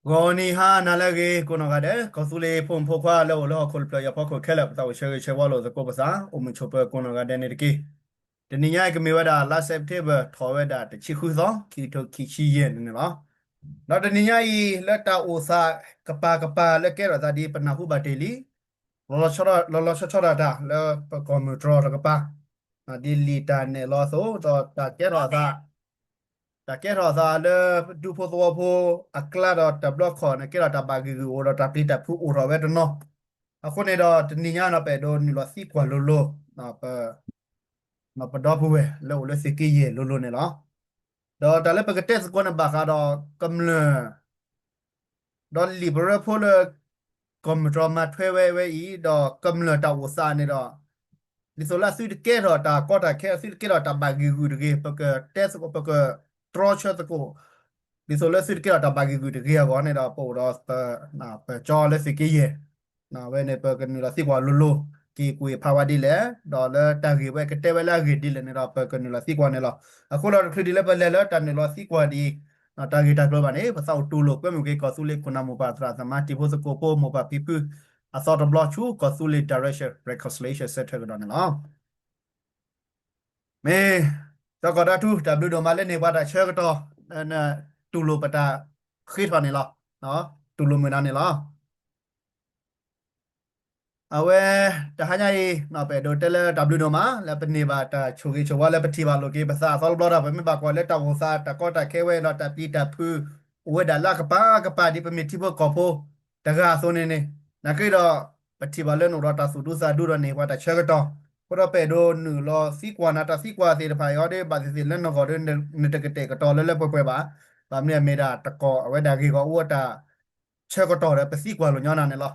ဂီၤနံၤဟါနၤလၢအဂ့ၤ ကိးနီၢ်ဂၤဒဲး ကီၢ်သူလ့ၤဖိမုၣ်ဖိခွါလၢအိၣ်လၢဟီၣ်ခိၣ်တဖျၢၣ်အံၤအဖီခိၣ်ခဲလၢာ် ပသးအိၣ်ဆၢဂ့ၤဆၢဝါလိာ်သကိးပသး အိၣ်မုာ်ဆိးပၢၤကိးနီၢ်ဂၤဒဲးန့ၣ်တက့ၢ်. တနံၤညါအံၤကမ့ၢ်ဝဲဒၣ် လါ September ထီၣ်ဝဲဒၣ်တဆံဃုသီ ခံကထိခံဆံယဲၢ်န့ၣ်န့ၣ်လီၤ. ဒီးတနံၤညါအံၤ လၢတၢ်အိၣ်သးကပၤကပၤလၢကဲထီၣ်သးဒ်ပနၢ်ဟူဘၣ်တ့ၢ်လံ လီၤလီၤဆီဆီတၢ်တၢ်လၢပကီၢ်မုၢ်တြီၢ်တကပၤ ဒ်လံာ်တၢ်နဲၣ်လီၤအသိး ဒီးတၢ်ကဲထီၣ်အသး တၢ်ကဲထီၣ်အသးလၢ ဒူဖိသဝီဖိအကျါဒီးတဘျီခီၣ်န့ၣ် ကဲထီၣ်တၢ်ဘၣ်ဂံာ်ဂူာ်အိၣ်ဒီးတၢ်ပျံၤတၢ်ဖုးအိၣ်ထီၣ်ဝဲတနီၤ. အဃိန့ၣ်ဒီးတနံၤညါန့ၣ် ပအဲၣ်ဒိးနုာ်လီၤသံကွၢ်လိၤလိၤ ပဒီပုၢ်ဝဲၢ်လၢအိၣ်လၢသုးက့ယဲၢ်လိၤလိၤန့ၣ်လီၤ. ဒီးတၢ်လၢပကတဲသကိးန့ၣ်ဘၣ်ဃးဒီးကမျၢၢ် ဒီးလံာ်ပရၢဖိလၢ ကီၢ်မုၢ်တြီၢ်မၤထွဲဝဲဝဲအံၤ ဒီးကမျၢၢ်တၢ်အိၣ်သးန့ၣ်ဒီး ဒ်သိးလၢသုတကဲထီၣ်တၢ်ကီတၢ်ခဲ သုတကဲထီၣ်တၢ်ဘၣ်ဂံာ်ဂူာ်တဂ့ၤ ပကတဲသကိး ပကတြီဆၢသကိး ဒ်သိးလၢသုတကဲထီၣ်တၢ်ဘၣ်ဂံာ်ဂူာ်တဂ့ၤအဂီၢ်န့ၣ်ဒီး ပအိၣ်ဒီး ပကၠီလၢသုးက့ယဲၢ် ဝဲန့ၣ် ပကနုာ်လီၤသံကွၢ်လိၤလိၤ က့ၤကွံာ်ဖးဝဲဒ်လဲၣ် ဒီးလၢတၢ်ဂ့ၢ်ဝဲကတဲဝဲလၢအဂ့ၢ်ဒ်လဲၣ်န့ၣ်ဒီး ပကနုာ်လီၤသံကွၢ်န့ၣ်လီၤ. အဃိဒီးတချုးဒ်လၢပလဲၤလၢတၢ်နုာ်လီၤသံကွၢ်ဒ် တၢ်ဂ့ၢ်တၢ်ကျိၤဘၣ်န့ၣ် ပသးအိၣ်တူၢ်လိာ်ကွဲမုာ်က့ၤ ကီၢ်သူလ့ၤခိၣ်နၢ်မိၢ်ပၢ်သရၣ်သမါတံၤဖိသကိးဖိမိၢ်ပၢ်ဖံဖု အသီတဘျီဆူ ကီၢ်သူလ့ၤ Direction Reconciliation Center ကဒီးန့ၣ်လီၤ. မ့ၢ် စီၤကီၢ်ဒၣ်ထူ တၢ်ဘျုးဒိၣ်မးလၢန့ၢ်ပှၤတၢ်ဆၢကတီၢ် တူၢ်လိာ်ပတၢ်ဃ့ထီၣ်န့ၣ်လီၤ. တူၢ်လိာ်မုာ်နၤန့ၣ်လီၤ. အဝဲ တဟါညါအံၤ ပအဲၣ်ဒိးတဲလၢတၢ်ဘျုးဒိၣ်မး လၢပန့ၢ်ဘၣ်တၢ်ဆိၣ်ဂ့ၤဆိၣ်ဝါလၢပထံၣ်ဘၣ်လိာ်က့ၤ ပသးအသီတဘျီဒီး ပမ့ၢ်ဘၣ်ကွၢ်လၢတၢ်အိၣ်သး တၢ်ကီတၢ်ခဲဝဲဒီး တၢ်ပျံၤတၢ်ဖုး အိၣ်ဝဲဒၣ်လၢအကပၤကပၤဒ်ပမ့ၢ်ထံဖိကီၢ်ဖိ တဂၤအသိးန့ၣ်န့ၣ် နာ်က့ဒီး ပထံၣ်ဘၣ်လၢနအိၣ်ဒီးတၢ်သူၣ်ဒူသးဒူဒီးန့ၢ်ပှၤတၢ်ဆၢကတီၢ် အဃိဒီးပအဲၣ်ဒိးနုာ်လီၤသံကွၢ်နၤ တၢ်သံကွၢ်သ့ၣ်တဖၣ်အံၤဒီး ဘၣ်သ့ၣ်သ့ၣ်လၢနဂီၢ်ဒီး နတကတဲာ်ကတီၤလၢလၢပှဲၤပှဲၤဘၣ်. ဘၣ်မနုၤအမ့ၢ်ဒၣ်တၢ်ကီအဝဲဒၣ်ဂ့ၢ်ဂီၢ်အိၣ်တၢ် ဆၢကတီၢ်ဒီး ပသံကွၢ်လိာ်ညီနၤန့ၣ်လီၤ.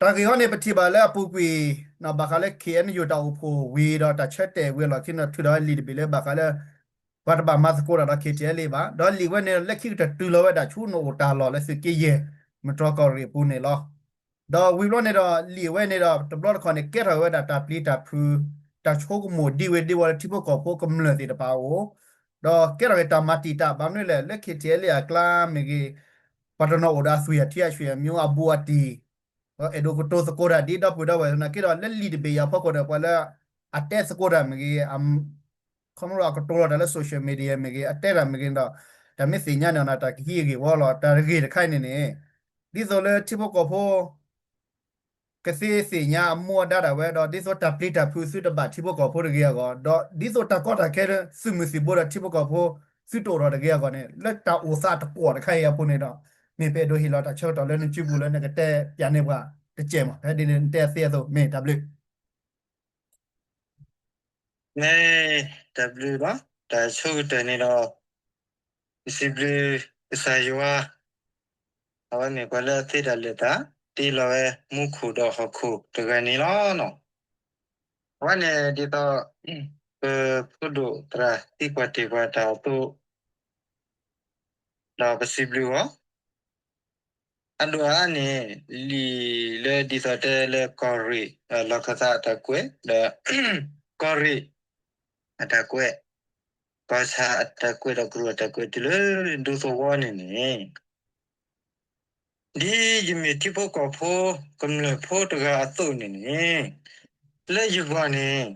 တၢ်ဂ့ၢ်အံၤန့ၣ် ပထံၣ်ဘၣ်လၢအပူၤကွံာ် ဘၣ်ဃးလၢ ခ့ၣ်အဲၣ်ယူၣ် တၢ်အိၣ်ဖှိၣ်ဝံၤဒီး တၢ်ဆၢတဲာ်ဝံၤအလီၢ်ခံန့ၣ် ထုးထီၣ်ဝဲလံာ်တဘ့ၣ်လၢဘၣ်ဃးလၢ ပှၤတဘၣ်မၤသကိးတၢ်ဒီး ခ့ၣ်ထံၣ်အဲလ့ဘၣ်. ဒီးလံာ်ဝဲန့ၣ် လၢခံကတၢၢ်တုၤလီၤဝဲဒၣ်ဆူနအိၣ်တၢ်လီၢ်လၢသုးက့ယဲၢ် မုၢ်တြီၢ်ကီၢ်ရ့ၣ်အပူၤန့ၣ်လီၤ. ဒီးဝံၤဘျီန့ၣ်ဒီး လံာ်ဝဲန့ၣ်ဒီး တဘျီတခီၣ်န့ၣ် ကဲထီၣ်ဝဲဒၣ်တၢ်ပျံၤတၢ်ဖုး တၢ်ဆိကမိၣ်ဒ်ဝဲဒ်ဝီၤလၢထံဖိကီၢ်ဖိကမျၢၢ်သ့ၣ်တဖၣ်အအိၣ် ဒီးကဲထီၣ်က့ၤတၢ်မၤတံာ်တာ် ဘၣ်မနုၤလဲၣ် လၢ ခ့ၣ်ထံၣ်အဲလ့ အကျါမ့ၢ်ဂ့ၤ ပှၤတနီၤအိၣ်ဒီးအသွံၣ်အထံအဆွံၣ်အမံၤအဘူးအတံၢ် ဒီးအဲၣ်ဒိးကတိၤသကိးတၢ်ဒ်ဒီပုၢ်ဒီဝဲၢ်သနာ်က့ဒီး လၢလံာ်တဘ့ၣ်အံၤအဖီခိၣ်ဒီး ပှၤလၢအတဲသကိးတၢ်မ့ၢ်ဂ့ၤ ခီဖျိအကတိၤလီၤတၢ်လၢ social media မ့ၢ်ဂ့ၤ အတဲတၢ်မ့ၢ်ဂ့ၤဒီး တၢ်မ့ၢ်သ့ၣ်ညါန့ၣ်ဒီး တၢ်ကဟံးအဂ့ၢ်ဝီလီၤ. တၢ်တဂ့ၢ်တခါအံၤန့ၣ်န့ၣ် ဒ်သိးလၢထံဖိကီၢ်ဖိ ကသ့သ့ၣ်ညါအမူအဒါဒၣ်ဝဲဒီး ဒ်သိးတၢ်ပျံၤတၢ်ဖုးသုတဘၣ်ထံဖိကီၢ်ဖိတဂ့ၤအဂီၢ် ဒီးဒ်သိးတၢ်ကီတၢ်ခဲသုးမုၢ်သံၣ်ဘိဒီးထံဖိကီၢ်ဖိ သုတအိၣ်ထီၣ်တဂ့ၤအဂီၢ်န့ၣ် လၢတၢ်အိၣ်သးတကွီၣ်တခါအံၤအပူၤန့ၣ်ဒီး မ့ၢ်ပအဲၣ်ဒိးဟ့ၣ်လီၤတၢ်ဆၢကတီၢ်လၢနစုပူၤလၢနကတဲပၠးန့ၢ်ပှၤတစဲးမး ဖဲဒ်န့ၣ်နတဲသ့အသိး မ့ၢ်တၢ်ဘျုး မ့ၢ်တၢ်ဘျုးလီၤ. တၢ်ဆိကတၢၢ်န့ၣ်ဒီး ပစံးဘျုးကစၢ်ယွၤ အဝဲမ့ၢ်ပှၤလၢအသ့တၢ်လၢာ်တၢ် တ့လီၤဝဲမူခိၣ်ဒီးဟီၣ်ခိၣ်တဂၤန့ၣ်လီၤ. အဝဲန့ၣ်ဒ်သိး ပဖိဒိၣ်သရၣ်သံကွၢ်တ့ၢ်ပှၤတၢ်အသိး ဒီးပစံးဘျုးအီၤ အဒိၣ်အအါန့ၣ် လံာ်လၢဒ်သိးတဲလၢကီၢ်ရ့ၣ် လီၢ်ခၢၣ်သးအတၢ်ကွဲး ဒီး ကီၢ်ရ့ၣ်အတၢ်ကွဲး ကီၢ်ဆၣ်အတၢ်ကွဲးဒီးကရူၢ်အတၢ်ကွဲးတုၤလၢဒူသဝီန့ၣ်န့ၣ် ဒ်ယမ့ၢ်ထံဖိကီၢ်ဖိ ကမျၢၢ်ဖိတဂၤအသိးန့ၣ်န့ၣ် လၢယဂီၢ်န့ၣ်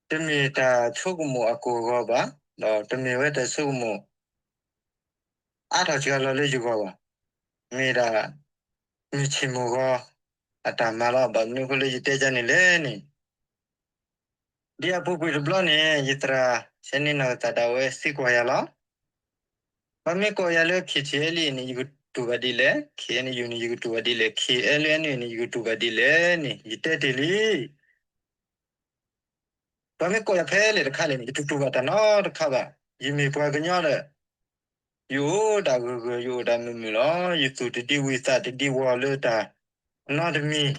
တမ့ၢ်တၢ်ဆိကမိၣ်အကိၢ်အဂီၤဘၣ်, ဒီးတမ့ၢ်ဝဲတၢ်ဆိကမိၣ် အါထီၣ်စှၤလီၤလၢယဂီၢ်ဘၣ်. မ့ၢ်ဒၣ် မုၢ်ဆ့ၣ်မုၢ်ဂီၤအတၢ်မၤလီၤ. ဘၣ်မနုၤအဃိလၢယတဲဒ်န့ၣ်လဲၣ်န့ၣ် ဒ်အပူၤကွံာ်တဘျီန့ၣ် ယသရၣ်ဆဲန့ၢ်နီၢ်ကသၣ်ဒၣ်ဝဲသံကွၢ်ယၤလီၤ. ပှၤမ့ၢ်ကိးယၤလၢ ခ့ၣ်ထံၣ်အဲလ့ န့ၣ် ယကတိၤဘၣ်ဒ်လဲၣ်, ခ့ၣ်အဲၣ်ယူၣ် န့ၣ် ယကတိၤဘၣ်ဒ်လဲၣ်, ခ့ၣ်အဲၣ်ယူၣ် န့ၣ် ယကတိၤဘၣ်ဒ်လဲၣ်န့ၣ် ယတဲတ့ၢ်လံ. ပှၤမ့ၢ်ကိးယၤဖဲလဲၣ်တခါလဲၣ်န့ၣ် ယတတိၤဘၣ်တၢ်နီတခါဘၣ်. ယမ့ၢ်ပှၤကညီဒီး ယအိၣ်ဒၣ်ဂၢၢ်ဂၢၢ် ယအိၣ်ဒၣ်မုာ်မုာ်လီၤ. ယသူၣ်တဒံဝံၤသးတဒံဝီၤလၢတၢ်နီတမံၤ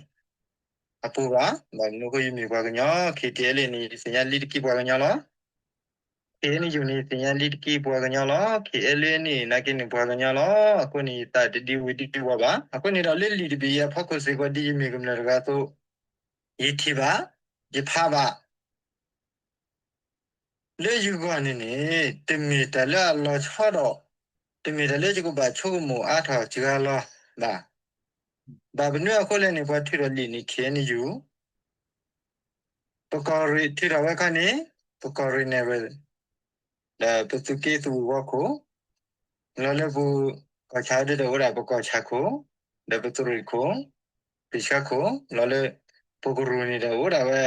အပူၤဘၣ်. ဘၣ်မနုၤအဃိယမ့ၢ်ပှၤကညီ, ခ့ၣ်ထံၣ်အဲလ့ န့ၣ် ယသ့ၣ်ညါလံတက့ၢ်ပှၤကညီလီၤ. ခ့ၣ်အဲၣ်ယူၣ် န့ၣ် ယသ့ၣ်ညါလံတက့ၢ်ပှၤကညီလီၤ. ခ့ၣ်အဲၣ်ယူၣ် န့ၣ် နာ်က့န့ၣ်ပှၤကညီလီၤ. အဃိန့ၣ် ယသးတဒံဝံၤတဒံဝီၤဘၣ်. အဃိန့ၣ်ဒီးလၢလံာ်တဘ့ၣ်အံၤအဖီခိၣ်စ့ၢ်ကီး ဒ်ယမ့ၢ်ကမျၢၢ်တဂၤအသိး ယထံၣ်ဘၣ်, ယဖးဘၣ် လၢယဂီၢ်န့ၣ်န့ၣ် တမ့ၢ်တၢ်လၢအလီၤဆီဒီး တမ့ၢ်တၢ်လၢယကဘၣ်ဆိကမိၣ်အါထီၣ်စှၤလီၤဘၣ်. ဘၣ်မနုၤအဃိလဲၣ်န့ၣ် ပှၤထုးထီၣ်လံာ်န့ၣ် ခ့ၣ်အဲၣ်ယူၣ် ပကီၢ်ရ့ၣ်ထုးထီၣ်ဝဲခီန့ၣ် ပကီၢ်ရ့ၣ်နဲၣ်ရွဲၣ် ဒီးပသုးက့သုးဝီၤခိၣ်, လီၤလၢပကီၢ်ဆၣ်ဒ်ဒီးအိၣ်ဒၣ်ပကီၢ်ဆၣ်ခိၣ်, ဒီးပသုးရ့ၣ်ခိၣ်, ပ့ၢ်ဆှါခိၣ်, လီၤလၢပကရူၢ်န့ၣ်ဒီးအိၣ်ဒၣ်ဝဲ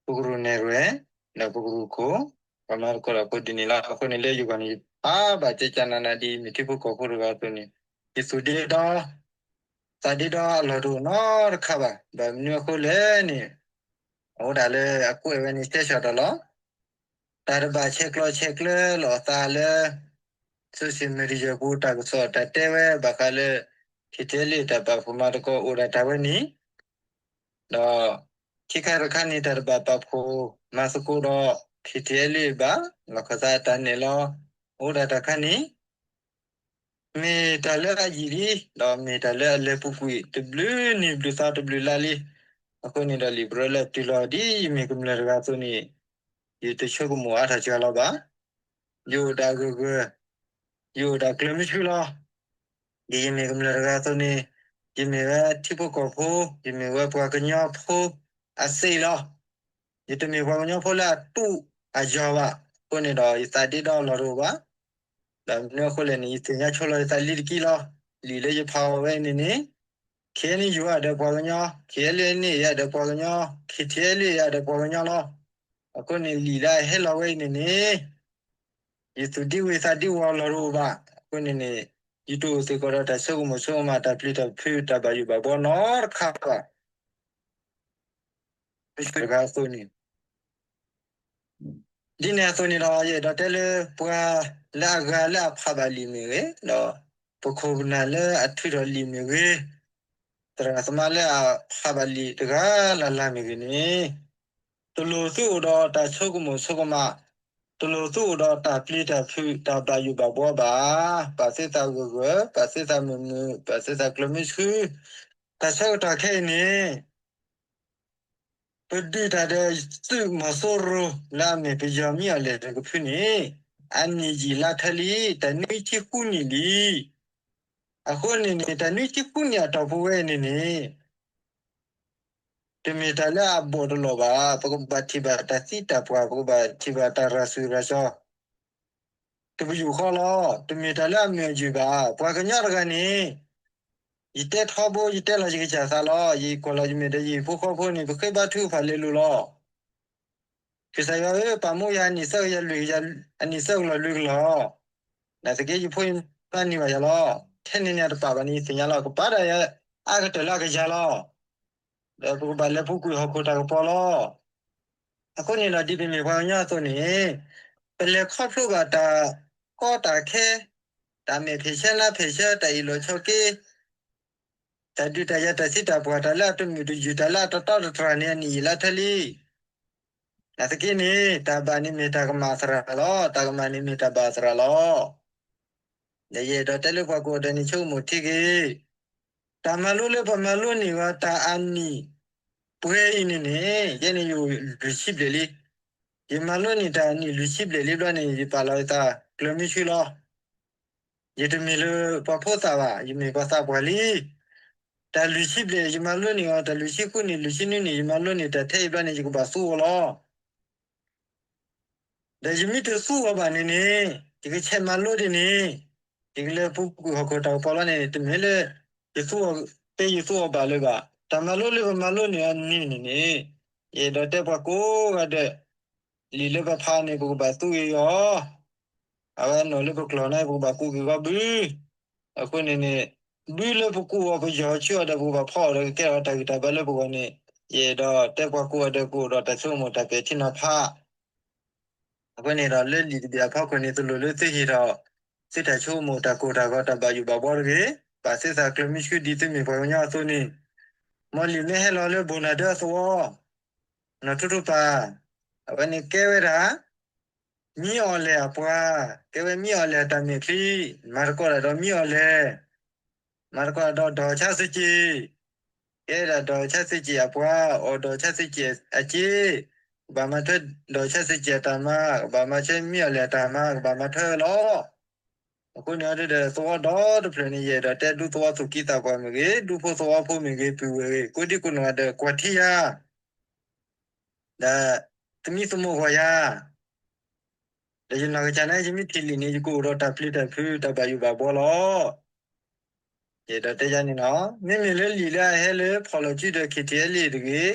ပကရူၢ်နဲၣ်ရွဲၣ်, ဒီးပကရူၢ်ခိၣ်, ပှၤမၤသကိးဒီးခိၣ်ဒ်န့ၣ်လီၤ. အဃိန့ၣ်လၢယဂီၢ်န့ၣ် ယဖးဘၣ်ကဲကၢနၤနၤဒ်အံၤ မ့ၢ်ထံဖိကီၢ်ဖိတဂၤအသိးန့ၣ် ယသူၣ်ဒ့ဒီ သးဒ့ဒီအလီၢ်တအိၣ်နီတခါဘၣ်. ဘၣ်မနုၤအဃိလဲၣ်န့ၣ် အဝဲဒၣ်လၢအကွဲးဝဲန့ၣ် တဲဆၢကတီၢ်လီၤ. တၢ်တဘၣ်ဆဲးကျိးဆဲးကျၢလိာ်အသးလၢ social media ပူၤ တၢ်ကစီၣ်တၢ်တဲဝဲဘၣ်ဃးလၢ KTLA တၢ်ပာ်ဖှိၣ်မၤသကိးအိၣ်ဒၣ်တၢ်ဝဲန့ၣ် ဒီးခံခါတခါန့ၣ် တၢ်တဘၣ်ပာ်ဖှိၣ်မၤသကိးဒီး KTLA ဘၣ်, လီၢ်ခၢၣ်သးအတၢ်နဲၣ်လီၤ အိၣ်ဒၣ်တၢ်ခါန့ၣ် မ့ၢ်တၢ်လၢအယံာ်လံ, ဒီးမ့ၢ်တၢ်လၢအလဲၤပူၤကွံာ်တဘျုးနံၣ်ဘျုးသီတဘျုးလါလံ. အဃိန့ၣ်ဒီး လံာ်ပရၢလၢတုၤလီၤဒ်ယမ့ၢ်ကမျၢၢ်တဂၤအသိးန့ၣ် ယတဆိကမိၣ်အါထီၣ်စှၤလီၤဘၣ်. ယအိၣ်ဒၣ်ဂၢၢ်ဂၢၢ်, ယအိၣ်ဒၣ်ကျၢၤမုဆူလီၤ. ဒ်ယမ့ၢ်ကမျၢၢ်တဂၤအသိးန့ၣ် ယမ့ၢ်ဝဲထံဖိကီၢ်ဖိ, ယမ့ၢ်ဝဲပှၤကညီဖိအသ့ၣ်လီၤ. ယတမ့ၢ်ပှၤကညီဖိလၢအတူၢ်အယီၤဘၣ်. အဃိန့ၣ်ဒီး ယသးဒ့ဒီလီၢ်တအိၣ်ဘၣ်. ဒီးမနုၤအဃိလဲၣ်န့ၣ် ယသ့ၣ်ညါဆိလီၤယသးလံတက့ၢ်လီၤ. လံာ်လၢယဖးအီၤဝဲအံၤန့ၣ်န့ၣ် KNU ယၤဒီးပှၤကညီ, KNLA ယၤဒီးပှၤကညီ, KTLA ယၤဒီးပှၤကညီလီၤ. အဃိန့ၣ် လံာ်လၢအဟဲလီၤဝဲအံၤန့ၣ်န့ၣ် ယသူၣ်ဒ့ဝံၤသးဒ့ဝီၤလီၢ်တအိၣ်ဘၣ်. အဃိန့ၣ်န့ၣ် ယတအိၣ်စ့ၢ်ကီးဒီးတၢ်ဆိကမိၣ်ဆိကမး တၢ်ပျံၤတၢ်ဖုး တၢ်ဘၣ်ယိၣ်ဘၣ်ဘှီနီတခါဘၣ်. တဂၤအသိးန့ၣ် ဒ်န့ၣ်အသိးန့ၣ်ဒီး ယအဲၣ်ဒိးတဲလၢ ပှၤလၢအဂၤလၢအဖးဘၣ်လံာ်မ့ၢ်ဂ့ၤ, ဒီးပခိၣ်ပနၢ်လၢအထုးထီၣ်လံာ်မ့ၢ်ဂ့ၤ, သရၣ်သမါလၢအဖးဘၣ်လံာ်တဂၤလၢ်လၢ်မ့ၢ်ဂ့ၤန့ၣ်, တလိၣ်သုအိၣ်ဒီးတၢ်ဆိကမိၣ်ဆိကမး, တလိၣ်သုအိၣ်ဒီးတၢ်ပျံၤတၢ်ဖုး တၢ်ဘၣ်ယိၣ်ဘၣ်ဘှီဘၣ်. ပာ်သုသးဂၢၢ်ဂၢၢ်, ပာ်သုသးမုာ်မုာ်, ပာ်သုသးကျၢၤမုဆူ, တၢ်ဆၢကတီၢ်ခဲအံၤန့ၣ် ပဒုးတၢ်ဒီးသုးမီၤစိရိၤလၢအမ့ၢ်ပယီၤမ့ၢ်အီၤလဲၣ်တကဖုန့ၣ်, အနံၣ်ယံာ်လါထၢလံ, တၢ်နွံဆံဃုနံၣ်လံ. အဃိန့ၣ်န့ၣ် တၢ်နွံဆံဃုနံၣ်အတီၢ်ပူၤဝဲအံၤန့ၣ်န့ၣ် တမ့ၢ်တၢ်လၢအဘီၣ်တလီၢ်ဘၣ်. ပကဘၣ်ထံၣ်ဘၣ်တၢ်သံတၢ်ပှၢ်, ပကဘၣ်ထံၣ်ဘၣ်တၢ်ရၤစူၤရၤစီၤ တပယူာ်ဃီလီၤ. တမ့ၢ်တၢ်လၢအမုာ်အယုာ်ဘၣ်. ပှၤကညီတဂၤန့ၣ် ယတဲထီဘိ ယတဲလီၤယကစၢ်သးလီၤ. ယကွၢ်လီၤယမဲာ်ဒီးယဟံၣ်ဖိဃီဖိန့ၣ် ပဃ့ဘါထုကဖၣ်လဲၤလိၤလီၤ. ကစၢ်ယွၤဧၢ, ပာ်မူယၤအနံၣ်သၢကယၤလွံၢ်ကယၤ, အနံၣ်သၢကလီၢ်လွံၢ်ကလီၢ်, နာ်သက့ယဖိယမါန့ၢ်ဘၣ်ယၤလီၤ. ထဲန့ၣ်န့ၣ်တပာ်ဘၣ်န့ၣ် ယသ့ၣ်ညါလီၤ. ကပာ်ဒၣ်ယၤအါကတၢၢ်လၢအကယၤလီၤ. ဒီးပကဘၣ်လဲၤပူၤကွံာ်ဟီၣ်ခိၣ်တၢ်ကပီၤလီၤ. အဃိန့ၣ်ဒီး ဒ်ပမ့ၢ်ပှၤကညီအသိးန့ၣ် ပလဲၤခီဖျိဘၣ်တၢ်ကီတၢ်ခဲ, တၢ်မဲာ်ဖံးဆၢနါဖံးဆၢ, တၢ်အ့ၣ်လိာ်ဆိးက့, တၢ်ဒုးတၢ်ယၤ တၢ်သံတၢ်ပှၢ်, တၢ်လၢအတမုာ်တယုၢ်, တၢ်လၢအတတီတတြၢ်န့ၣ် အနံၣ်ယံာ်လါထၢလံ. နာ်သက့န့ၣ် တၢ်ဘၣ်န့ၣ်မ့ၢ်တၢ်ကမၣ်အသရၣ်လီၤ. တၢ်ကမၣ်န့ၣ်မ့ၢ်တၢ်ဘၣ်အသရၣ်လီၤ. ဒီးယအဲၣ်ဒိးတဲလၢပှၤကိးဂၤဒဲးန့ၣ် ဆိကမိၣ်ထံက့ၤ တၢ်မၤလိလၢပမၤလိန့ၢ်ဝဲတၢ်အနံၣ်ပှဲၤအံၤန့ၣ်န့ၣ် ယဲန့ၣ်ယအိၣ်လွံၢ်ဆံဘျဲၣ်လံ. ယမၤလိန့ၢ်တၢ်အနံၣ်လွံၢ်ဆံဘျဲၣ်လံဘျီန့ၣ် ယပာ်လီၤယသးကျၢၤမုဆူလီၤ. ယတမ့ၢ်လၢပှၤဖိသၣ်ဘၣ်, ယမ့ၢ်ပှၤသးပှၢ်လံ. တၢ်လွံၢ်ဆံဘျဲၣ် ယမၤလိန့ၢ်အီၤ, တၢ်လွံၢ်ဆံဃုနံၣ်, လွံၢ်ဆံနွံနံၣ် ယမၤလိန့ၢ်တၢ်ထဲအံၤဘျီန့ၣ် ယကဘၣ်သူအီၤလီၤ. ဒီးယမ့ၢ်တသူအီၤဘၣ်န့ၣ်န့ၣ် ယကဆဲးမၤလိဒ်န့ၣ် ယကလဲၤပူၤကွံာ်ဟီၣ်ခိၣ်တၢ်ကပီၤလီၤန့ၣ် တမ့ၢ်လၢယသူအီၤ, တဲယသူအီၤဘၣ်လၢၤဘၣ်. တၢ်မၤလိလၢပမၤလိန့ၢ်အနံၣ်န့ၣ်န့ၣ် ယအဲၣ်ဒိးတဲပှၤကိးဂၤဒဲး လံာ်လၢပဖးန့ၣ် ပကဘၣ်သူက့ၤအီၤ, အဝဲနီၢ်လၢပကျိာ်န့ၣ် ပကဘၣ်ကူးက့ၤအီၤဘု. အဃိန့ၣ်န့ၣ် ဘုလၢပကူးအီၤ ပယီၤဆူအီၤဒီး ပကဘၣ်ဖီအီၤဒီးကကဲထီၣ်တၢ်ဂံၢ်တၢ်ဘါလၢပဂီၢ်န့ၣ် ယအဲၣ်ဒိးတဲပှၤကိးဂၤဒဲးကအိၣ်ဒီးတၢ်ဆိကမိၣ်တၢ်ပဲာ်ထံနီၤဖး. အဃိန့ၣ်ဒီး လၢလံာ်တဘ့ၣ်အဖီခိၣ်န့ၣ် တလိၣ်လၢသုဟ့ၣ်ထီၣ် သုတၢ်ဆိကမိၣ်တၢ်ကိၢ်တၢ်ဂီၤတၢ်ဘၣ်ယိၣ်ဘၣ်ဘှီတဂ့ၤ, ပာ်သုသးကျၢၤမုဆူဒ်သုမ့ၢ်ပှၤကညီအသိးန့ၣ်, မ်လံာ်မ့ၢ်ဟဲလီၤလၢဘိၣ်နၤဒၢအသဝီ နီၢ်ထူထူပၢ်, အဝဲန့ၣ်ကဲဝဲဒၣ် မ့ၢ်အီၤလဲၣ်အပှၤ, ကဲဝဲမ့ၢ်အီၤလဲၣ်အတၢ်မဲာ်ချံ, မၤသကိးတၢ်ဒီးမ့ၢ်အီၤလဲၣ်, မၤသကိးတၢ်ဒီး ဒီးဆါစ့ၢ်ကီး, ကဲဒၣ်ဒီးဆါစ့ၢ်ကီးအပှၤ, အီၣ်ဒီးဆါစ့ၢ်ကီးအစ့, ကဘၣ်မၤထွဲဒီးဆါစ့ၢ်ကီးအတၢ်မၤ, ကဘၣ်မၤထွဲမ့ၢ်အီၤလဲၣ်အတၢ်မၤ, ကဘၣ်မၤထွဲဝဲလီၤ. အဃိန့ၣ်အဒိဒီး သဝီဒီတဖျၢၣ်န့ၣ် ယအဲၣ်ဒိးတဲဒူသဝီသူၣ်ကံၢ်သးပှၢ်မ့ၢ်ဂ့ၤ, ဒူဖိသဝီဖိမ့ၢ်ဂ့ၤ, ပုၢ်ဝဲၢ်ဂ့ၤ, ကိးဒံကိးနီၢ်ဂၤဒဲး ကွၢ်ထံယၤ ဒီးသမံသမိးကွၢ်ယၤ, ဒီးယနီၢ်ကစၢ်န့ၣ် ယမ့ၢ်ထံၣ်လံာ်န့ၣ် ယကအိၣ်ဒီးတၢ်ပျံၤတၢ်ဖုး တၢ်ဘၣ်ယိၣ်ဘၣ်ဘှီလီၤ. ယအဲၣ်ဒိးတဲယၤန့ၣ်လီၤ. မ့မ့ၢ်လၢလံာ်လၢအဟဲလၢဖီၣ်လီၤစုဒီး ခ့ၣ်ထံးအဲလ့ၣ်တဂ့ၤ,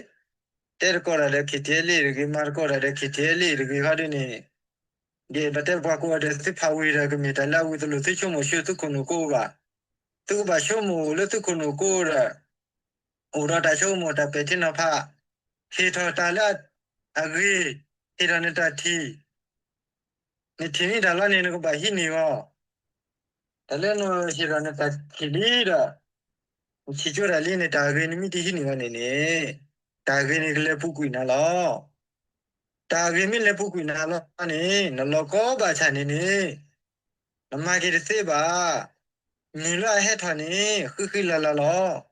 တဲတကိးတၢ်ဒီး ခ့ၣ်ထံးအဲလ့ၣ်တဂ့ၤ, မၤတကိးတၢ်ဒီး ခ့ၣ်ထံးအဲလ့ၣ်တဂ့ၤ ခီဒ်န့ၣ် ယအဲၣ်ဒိးတဲပှၤကိးဂၤဒဲး သုဖးဝံၤဒီး ကမ့ၢ်တၢ်လၢအဝံၤတလိၣ်သုဆိကမိၣ်ဆူသုခိၣ်နူာ်ကိးဘၣ်. သုကဘၣ်ဆိကမိၣ်လၢသုခိၣ်နူာ်ကိးဒီး အိၣ်ဒီးတၢ်ဆိကမိၣ်တၢ်ပဲာ်ထံနီၤဖး, ဟ့ၣ်ထီၣ်တၢ်လၢအဂ့ၤ, ဟ့ၣ်ထီၣ်နတၢ်ထံၣ်, နထံၣ်န့ၢ်တၢ်လီၤန့ၣ် နကဘၣ်ဟံးန့ၢ်အီၤ, တၢ်လၢနဟ့ၣ်ထီၣ်နတၢ်ထံၣ်လံဒီး နထံၣ်ကၠိတၢ်လံန့ၣ် တၢ်ဂ့ၤန့ၣ်မ့ၢ်တဟံးန့ၢ်အီၤန့ၣ်န့ၣ် တၢ်ဂ့ၤန့ၣ်ကလဲၤပူၤကွံာ်နၤလီၤ. တၢ်ဂ့ၤမ့ၢ်လဲၤပူၤကွံာ်နၤလီၤန့ၣ် နလီၤကီဘၣ်ဆၣ်န့ၣ်န့ၣ် နမၤက့ၤတသ့ဘၣ်. မုၢ်လၢအဟဲထီၣ်န့ၣ် ဃံဃံလၤလၤလီၤ.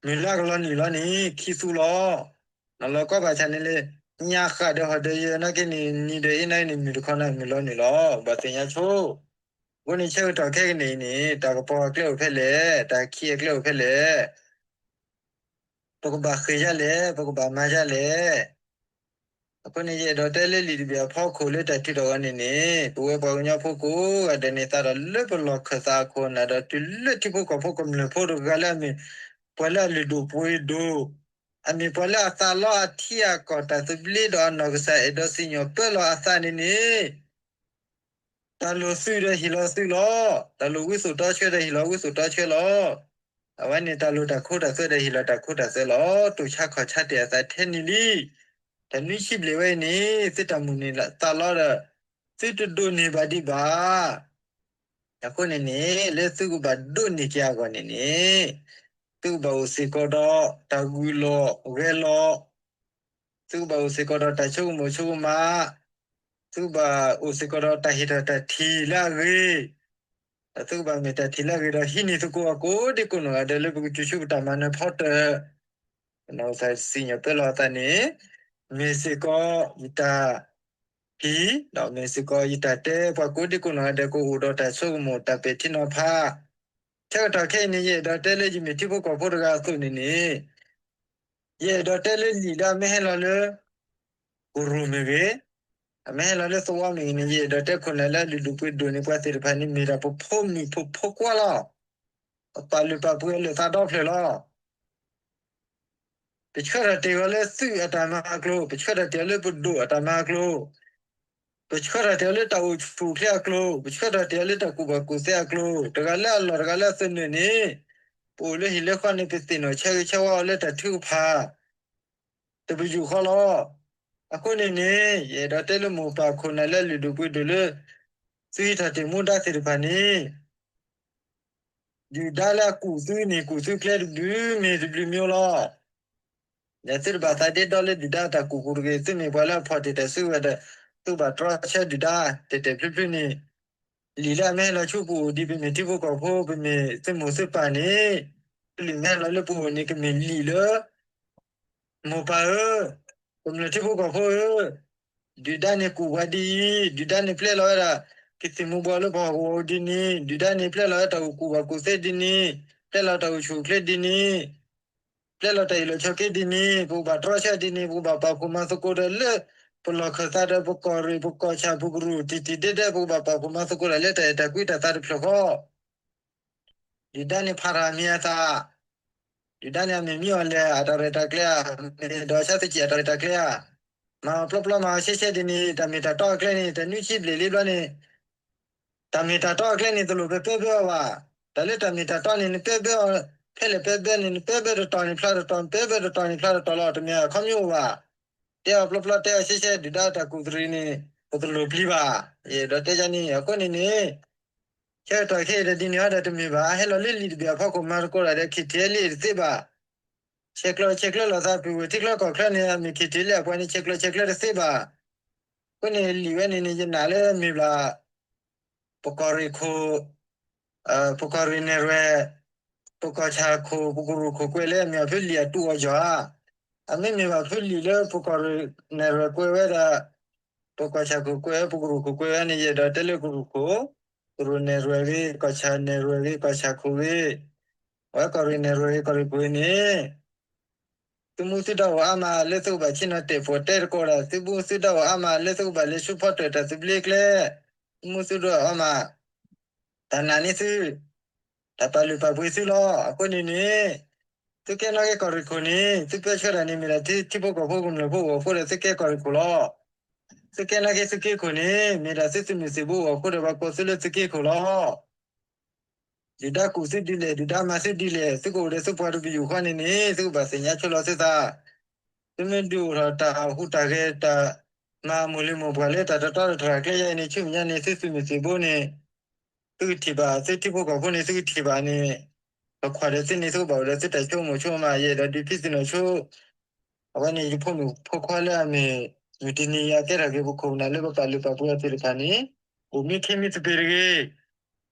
မုၢ်လၢအကလီၤနုာ်လီၤန့ၣ် ခံသူလီၤ. နလီၤကီဘၣ်ဆၣ်န့ၣ်လၢ ညါဃၣ်ဒီးဟီၣ်ဒီးယဲၢ်နာ်က့န့ၣ် နံၤဒီးအ့ၣ်နာ်က့န့ၣ် မုၢ်တခီနၤမုၢ်လီၤနုာ်လီၤ. ဘၣ်သ့ၣ်ညါဆိ အဃိန့ၣ် ဆၢကတီၢ်ခဲကနံၣ်အံၤန့ၣ် တၢ်ကပီၤအကျဲအိၣ်ဖဲလဲၣ်, တၢ်ခံးအကျဲအိၣ်ဖဲလဲၣ်. ပကဘၣ်ဃ့ၢ်ယၤလဲၣ်, ပကဘၣ်မၤယၤလဲၣ်. အဃိန့ၣ် ယအဲၣ်ဒိးတဲလၢလံာ်တဘ့ၣ်အဖီခိၣ်လၢတၢ်ထုးထီၣ်အီၤန့ၣ်န့ၣ် ပဝဲပှၤကညီဖိကိးဂၤဒဲးန့ၣ် သးဒီးလၢပလီၢ်ခၢၣ်သးအခိၣ်နၢ်ဒီး တုၤလၢထံဖိကီၢ်ဖိကမျၢၢ်ဖိတဂၤလၢအမ့ၢ် ပှၤလၢအလုၢ်ဒိၣ်ပှ့ၤဒိၣ်, အမ့ၢ်ပှၤလၢအသးလီအထံအကီၢ်တၢ်သဘျ့ဒီးအနီၢ်ကစၢ်အဲၣ်ဒိးစံၣ်ညီၣ်ပၢလီၤအသးန့ၣ်န့ၣ် တၢ်လိၣ်သုးဒီးဟ့ၣ်လီၤသုးလီၤ. တၢ်လိၣ်ဝံသိၣ်တီဆှၢဒီးဟ့ၣ်လီၤဝံသိၣ်တီဆှၢလီၤ. အဝဲန့ၣ်တၢ်လိၣ်တၢ်ခိတၢ်သွဲဒီးဟ့ၣ်လီၤတၢ်ခိတၢ်သွဲလီၤ. တိၢ်ဆါခီၣ်ဆါတ့ၢ်အသးထဲန့ၣ်လံ. တၢ်နွံဆံဘျဲၣ်ဝဲအံၤန့ၣ် သုတၢ်မုၢ်န့ၢ်သးလီဒီး သုတဒိးန့ၢ်ဘၣ်ဒံးဘၣ်. အဃိန့ၣ်န့ၣ် လၢသုကဘၣ်ဒိးန့ၢ်က့ၤအဂီၢ်န့ၣ်န့ၣ် သုကဘၣ်အိၣ်စ့ၢ်ကီးဒီးတၢ်ဂုာ်လီၤဂဲၤလီၤ သုကဘၣ်အိၣ်စ့ၢ်ကီးဒီးတၢ်ဆိကမိၣ်ဆိကမး, သုကဘၣ်အိၣ်စ့ၢ်ကီးဒီးတၢ်ဟ့ၣ်ထီၣ်တၢ်ထံၣ်လၢအဂ့ၤ, ဒီးသုကဘၣ်မ့ၢ်တၢ်ထံၣ်လၢအဂ့ၤဒီး ဟံးန့ၢ်သကိးအကိးဒံကိးနီၢ်ဂၤဒဲး လၢပကစၢ်ဆူပတၢ်မၤနၢၤဖီတၢၣ်, နီၢ်ကစၢ်စံၣ်ညီၣ်ပၢလီၤအသးန့ၣ် မ့ၢ်စ့ၢ်ကီးယတၢ် ထံၣ်, ဒီးမ့ၢ်စ့ၢ်ကီးယတၢ်တဲ ပှၤကိးဒံကိးနီၢ်ဂၤဒဲး ကအိၣ်ဒီးတၢ်ဆိကမိၣ်တၢ်ပဲာ်ထံနီၤဖး. ဆၢကတီၢ်ခဲအံၤန့ၣ် ယအဲၣ်ဒိးတဲလၢယမ့ၢ်ထံဖိကီၢ်ဖိတဂၤအသိးန့ၣ်န့ၣ်, ယအဲၣ်ဒိးတဲလၢလံာ်လၢအမ့ၢ်ဟဲလီၤလၢ ကရူၢ်မ့ၢ်ဂ့ၤ, အမ့ၢ်ဟဲလီၤလၢသဝီမ့ၢ်ဂ့ၤန့ၣ် ယအဲၣ်ဒိးတဲခိၣ်နၢ်လၢအလုၢ်ဒိၣ်ပှ့ၤဒိၣ်န့ၣ် ပှၤသ့ၣ်တဖၣ်န့ၣ် မ့ၢ်ဒၣ်ပဖိမုၣ်ဖိဖိခွါလီၤ. ပပာ်လုၢ်ပာ်ပှ့ၤအလၢာ်သးဒီဖျၢၣ်လီၤ. ပဆှၢထီၣ်တ့ၢ်အီၤလၢသုးအတၢ်မၤအကျိၤ, ပဆှၢထီၣ်တ့ၢ်အီၤလၢပဒိၣ်အတၢ်မၤအကျိၤ, ပဆှၢထီၣ်တ့ၢ်အီၤလၢတၢ်အိၣ်ဆူၣ်အိၣ်ချ့အကျိၤ, ပဆှၢထီၣ်တ့ၢ်အီၤလၢတၢ်ကူၣ်ဘၣ်ကူၣ်သ့အကျိၤ, တဂၤလၢအလီၢ်တဂၤလၢအသနၢၣ်န့ၣ်, ပအိၣ်လၢဟံၣ်လၢဃီန့ၣ် ပသ့ၣ်နီၣ်ဆၢဂ့ၤဆၢဝါအီၤလၢတၢ်ထုကဖၣ် တပယူာ်ဃီလီၤ. အဃိန့ၣ်န့ၣ် ယအဲၣ်ဒိးတဲလၢမိၢ်ပၢ်ခိၣ်နၢ်လၢအလုၢ်ဒိၣ်ပှ့ၤဒိၣ်လၢ သုဟံးထီၣ်တ့ၢ်မူဒါသ့ၣ်တဖၣ်န့ၣ် ဒုၣ်ဒါလၢအကူၣ်သုန့ၣ် ကူၣ်သုကျဲတဘျုးမ့ၢ်တဘျုးမ့ၢ်လီၤ. ဒီးသုတဘၣ်သးဒ့ဒီလၢဒုၣ်ဒါအတၢ်ကူၣ်ပူၤတဂ့ၤ, သုမ့ၢ်ပှၤလၢအဖီၣ်တ့ၢ်တၢ်စုကဝဲၤဒီး သုဘၣ်တြီဆၢဒုၣ်ဒါ တဲာ်တဲာ်ဖျုးဖျုးန့ၣ် လံာ်လၢအမ့ၢ်ဟဲလီၤဆူပအိၣ်ဒ်ပမ့ၢ်ထံဖိကီၢ်ဖိ ပမ့ၢ်သုးမိၢ်သုးပၢ်န့ၣ်, ကလုၢ်မ့ၢ်ဟဲလီၤလၢပအိၣ်န့ၣ် ကမ့ၢ်လံာ်လၢ မိၢ်ပၢ်ဧၢ, ကမျၢၢ်ထံဖိကီၢ်ဖိဧၢ, ဒုၣ်ဒါန့ၣ်ကူၣ်ပှၤဒ်အံၤ, ဒုၣ်ဒါန့ၣ်ပျဲလီၤဝဲဒၣ် ကသံၣ်မူၤဘှီးလၢပှၤဟီၣ်ကဝီၤဒ်န့ၣ်, ဒုၣ်ဒါန့ၣ်ပျဲလီၤဝဲတၢ်အိၣ်ကူၣ်ဘၣ်ကူၣ်သ့ဒ်န့ၣ်, ပျဲလီၤတၢ်အိၣ်ဆူၣ်အိၣ်ချ့ဒ်န့ၣ်, ပျဲလီၤတၢ်အ့ၣ်လိာ်ဆိးက့ဒ်န့ၣ်, ပကဘၣ်တြီဆၢဒ်န့ၣ်, ပကဘၣ်ပာ်ဖှိၣ်မၤသကိးဒီးလၢ ပလီၢ်ခၢၣ်သးဒီးပကီၢ်ရ့ၣ် ပကီၢ်ဆၣ်ပကရူၢ် တံၢ်တံၢ်ဒဲးဒဲး ပကဘၣ်ပာ်ဖှိၣ်မၤသကိးဒၣ်လၢတၢ်အဲၣ်တၢ်ကွံတၢ်သးတဖျၢၣ်ဃီ ဒုၣ်ဒါန့ၣ်ဖးတၢ်မံၤအသး, ဒုၣ်ဒါန့ၣ်အမ့ၢ်မံအီၤလဲၣ် အတၢ်ရဲၣ်တၢ်ကျဲၤဧါ, မ့ၢ်ဒီးဆါသကံၢ်အတၢ်ရဲၣ်တၢ်ကျဲၤဧါ, မၤအီၤပျီပျီမၤအီၤရှဲရှဲဒ်န့ၣ် တၢ်မ့ၢ်တၢ်တီအကျဲန့ၣ် တၢ်နွံဆံဘျဲၣ်လံဘျီန့ၣ် တၢ်မ့ၢ်တၢ်တီအကျဲန့ၣ် တလိၣ်ပပဲဘၢအီၤဘၣ်. တၢ်လၢတၢ်မ့ၢ်တၢ်တီန့ၣ် နပဲဘၢအီၤ, ဖဲလဲၣ်ပဲဘၢန့ၣ် နပဲဘၢတတီၤန့ၣ်ဖျါတတီၤ, နပဲဘၢတတီၤန့ၣ်ဖျါတတီၤလီၤ, တမ့ၢ်အခီပညီအိၣ်ဘၣ်. တဲအီၤပျီပျီတဲအီၤရှဲရှဲ ဒုၣ်ဒါတၢ်ကူၣ်သရံးန့ၣ် ပတလိၣ်ပျံၤဘၣ်. ယအဲၣ်ဒိးတဲယၤန့ၣ် အဃိန့ၣ်န့ၣ် ဆၢကတီၢ်ခဲအံၤဒီးဒ်န့ၣ်အီၤဒီးတမ့ၢ်ဘၣ်, ဟဲလီၤလၢလံာ်တဘ့ၣ်အဖီခိၣ်မၤသကိးတၢ်ဒီး ခံထံၣ်လံတသ့ဘၣ်. ဆဲးကျိးဆဲးကျၢလိာ်သး ပုၢ်ဝဲၢ်ထံချၢကီၢ်ချၢန့ၣ် အမ့ၢ်ခံထံၣ်လံအပှၤန့ၣ် ဆဲးကျိးဆဲးကျၢတသ့ဘၣ်. အဃိန့ၣ်လံာ်ဝဲန့ၣ်န့ၣ် ယနာ်လၢမ့ၢ်ဘျီ ပကီၢ်ရ့ၣ်ခိၣ် ပကီၢ်ရ့ၣ်နဲၣ်ရွဲၣ်, ပကီၢ်ဆၣ်ခိၣ် ပကရူၢ်ခိၣ်ကွဲးလၢအမ့ၢ်အဖုလံာ်အတူၢ်အီၤယွၤဧါ. အမ့မ့ၢ်ဘၣ်ဖုလံာ်လၢပကီၢ်ရ့ၣ်နဲၣ်ရွဲၣ်ကွဲးဝဲဒၣ်, ပကီၢ်ဆၣ်ခိၣ်ကွဲးဝဲ ပကရူၢ်ခိၣ်ကွဲးဝဲန့ၣ် ယအဲၣ်ဒိးတဲလၢကရူၢ်ခိၣ်, ကရူၢ်နဲၣ်ရွဲၣ်ဂ့ၤ, ကီၢ်ဆၣ်နဲၣ်ရွဲၣ်ဂ့ၤ, ကီၢ်ဆၣ်ခိၣ်ဂ့ၤ, အဝဲကီၢ်ရ့ၣ်နဲၣ်ရွဲၣ်ဂ့ၤ ကီၢ်ရ့ၣ်ခိၣ်ဂ့ၤန့ၣ် သုမူသုဒါအိၣ်အါမးလၢသုကဘၣ်ဆ့ၣ်နီၤတဲာ်ပီၣ် တဲသကိးတၢ်, သုမူသုဒါအိၣ်အါမးလၢသုကဘၣ်လဲၤဆူဖီတၢၣ်တၢ်သဘျ့ကျဲ, သုမူသုဒါအိၣ်အါမး, တၢ်နာ်န့ၢ်သု, တၢ်ပာ်လုၢ်ပာ်ပှ့ၤသုလီၤ. အဃိန့ၣ်န့ၣ် သုကဲနာ်က့ကီၢ်ရ့ၣ်ခိၣ်န့ၣ် သုပၢဆှၢတၢ်န့ၣ်မ့ၢ်ဒၣ်ထံဖိကီၢ်ဖိကမျၢၢ်ဖိအဂီၢ်အဃိဒီး သုကဲကီၢ်ရ့ၣ်ခိၣ်လီၤ. သုကဲနာ်က့သုးက့ခိၣ်န့ၣ် မ့ၢ်ဒၣ်သုသုးမုၢ်သံၣ်ဘိအဂီၢ်အဃိဒီး ပှၤကိးသုလၢသုးက့ခိၣ်လီၤ. ဒုၣ်ဒါကူၣ်သုဒ်လဲၣ်, ဒုၣ်ဒါမၤသုဒ်လဲၣ်, သုကအိၣ်ဒီးသုပှၤတပယူာ်ဃီန့ၣ်န့ၣ် သုကဘၣ်သ့ၣ်ညါဆိလီၤသုသး, သုမ့ၢ်ဒုးအိၣ်ထီၣ်တၢ်ဟူးတၢ်ဂဲၤ တၢ်မၤအမိၢ်လံၤမိၢ်ပှၢ်လၢတၢ်တတီတတြၢ်ကျဲယါအံၤန့ၣ် ဆူမဲာ်ညါန့ၣ် သုသုးမုၢ်သံၣ်ဘိန့ၣ် သုကထံၣ်ဘၣ်, သုထံဖိကီၢ်ဖိန့ၣ် သုကထံၣ်ဘၣ်န့ၣ်, ပခွါဒီးသုန့ၣ် သုကဘၣ်အိၣ်ဒီးသုတၢ်ဆိကမိၣ်ဆိကမး ယအဲၣ်ဒိးဒုးဖံးသ့ၣ်နီၣ်ဆိ အဝဲန့ၣ် ယဖိမုၣ်ဖိခွါလၢအမ့ၢ် မုၢ်တနံၤယကဲထီၣ်က့ၤပခိၣ်ပနၢ်လၢပပာ်လုၢ်ပာ်ပှ့ၤအီၤသ့ၣ်တဖၣ်န့ၣ်, အိၣ်မံခ့မံသပ့ၤတဂ့ၤ,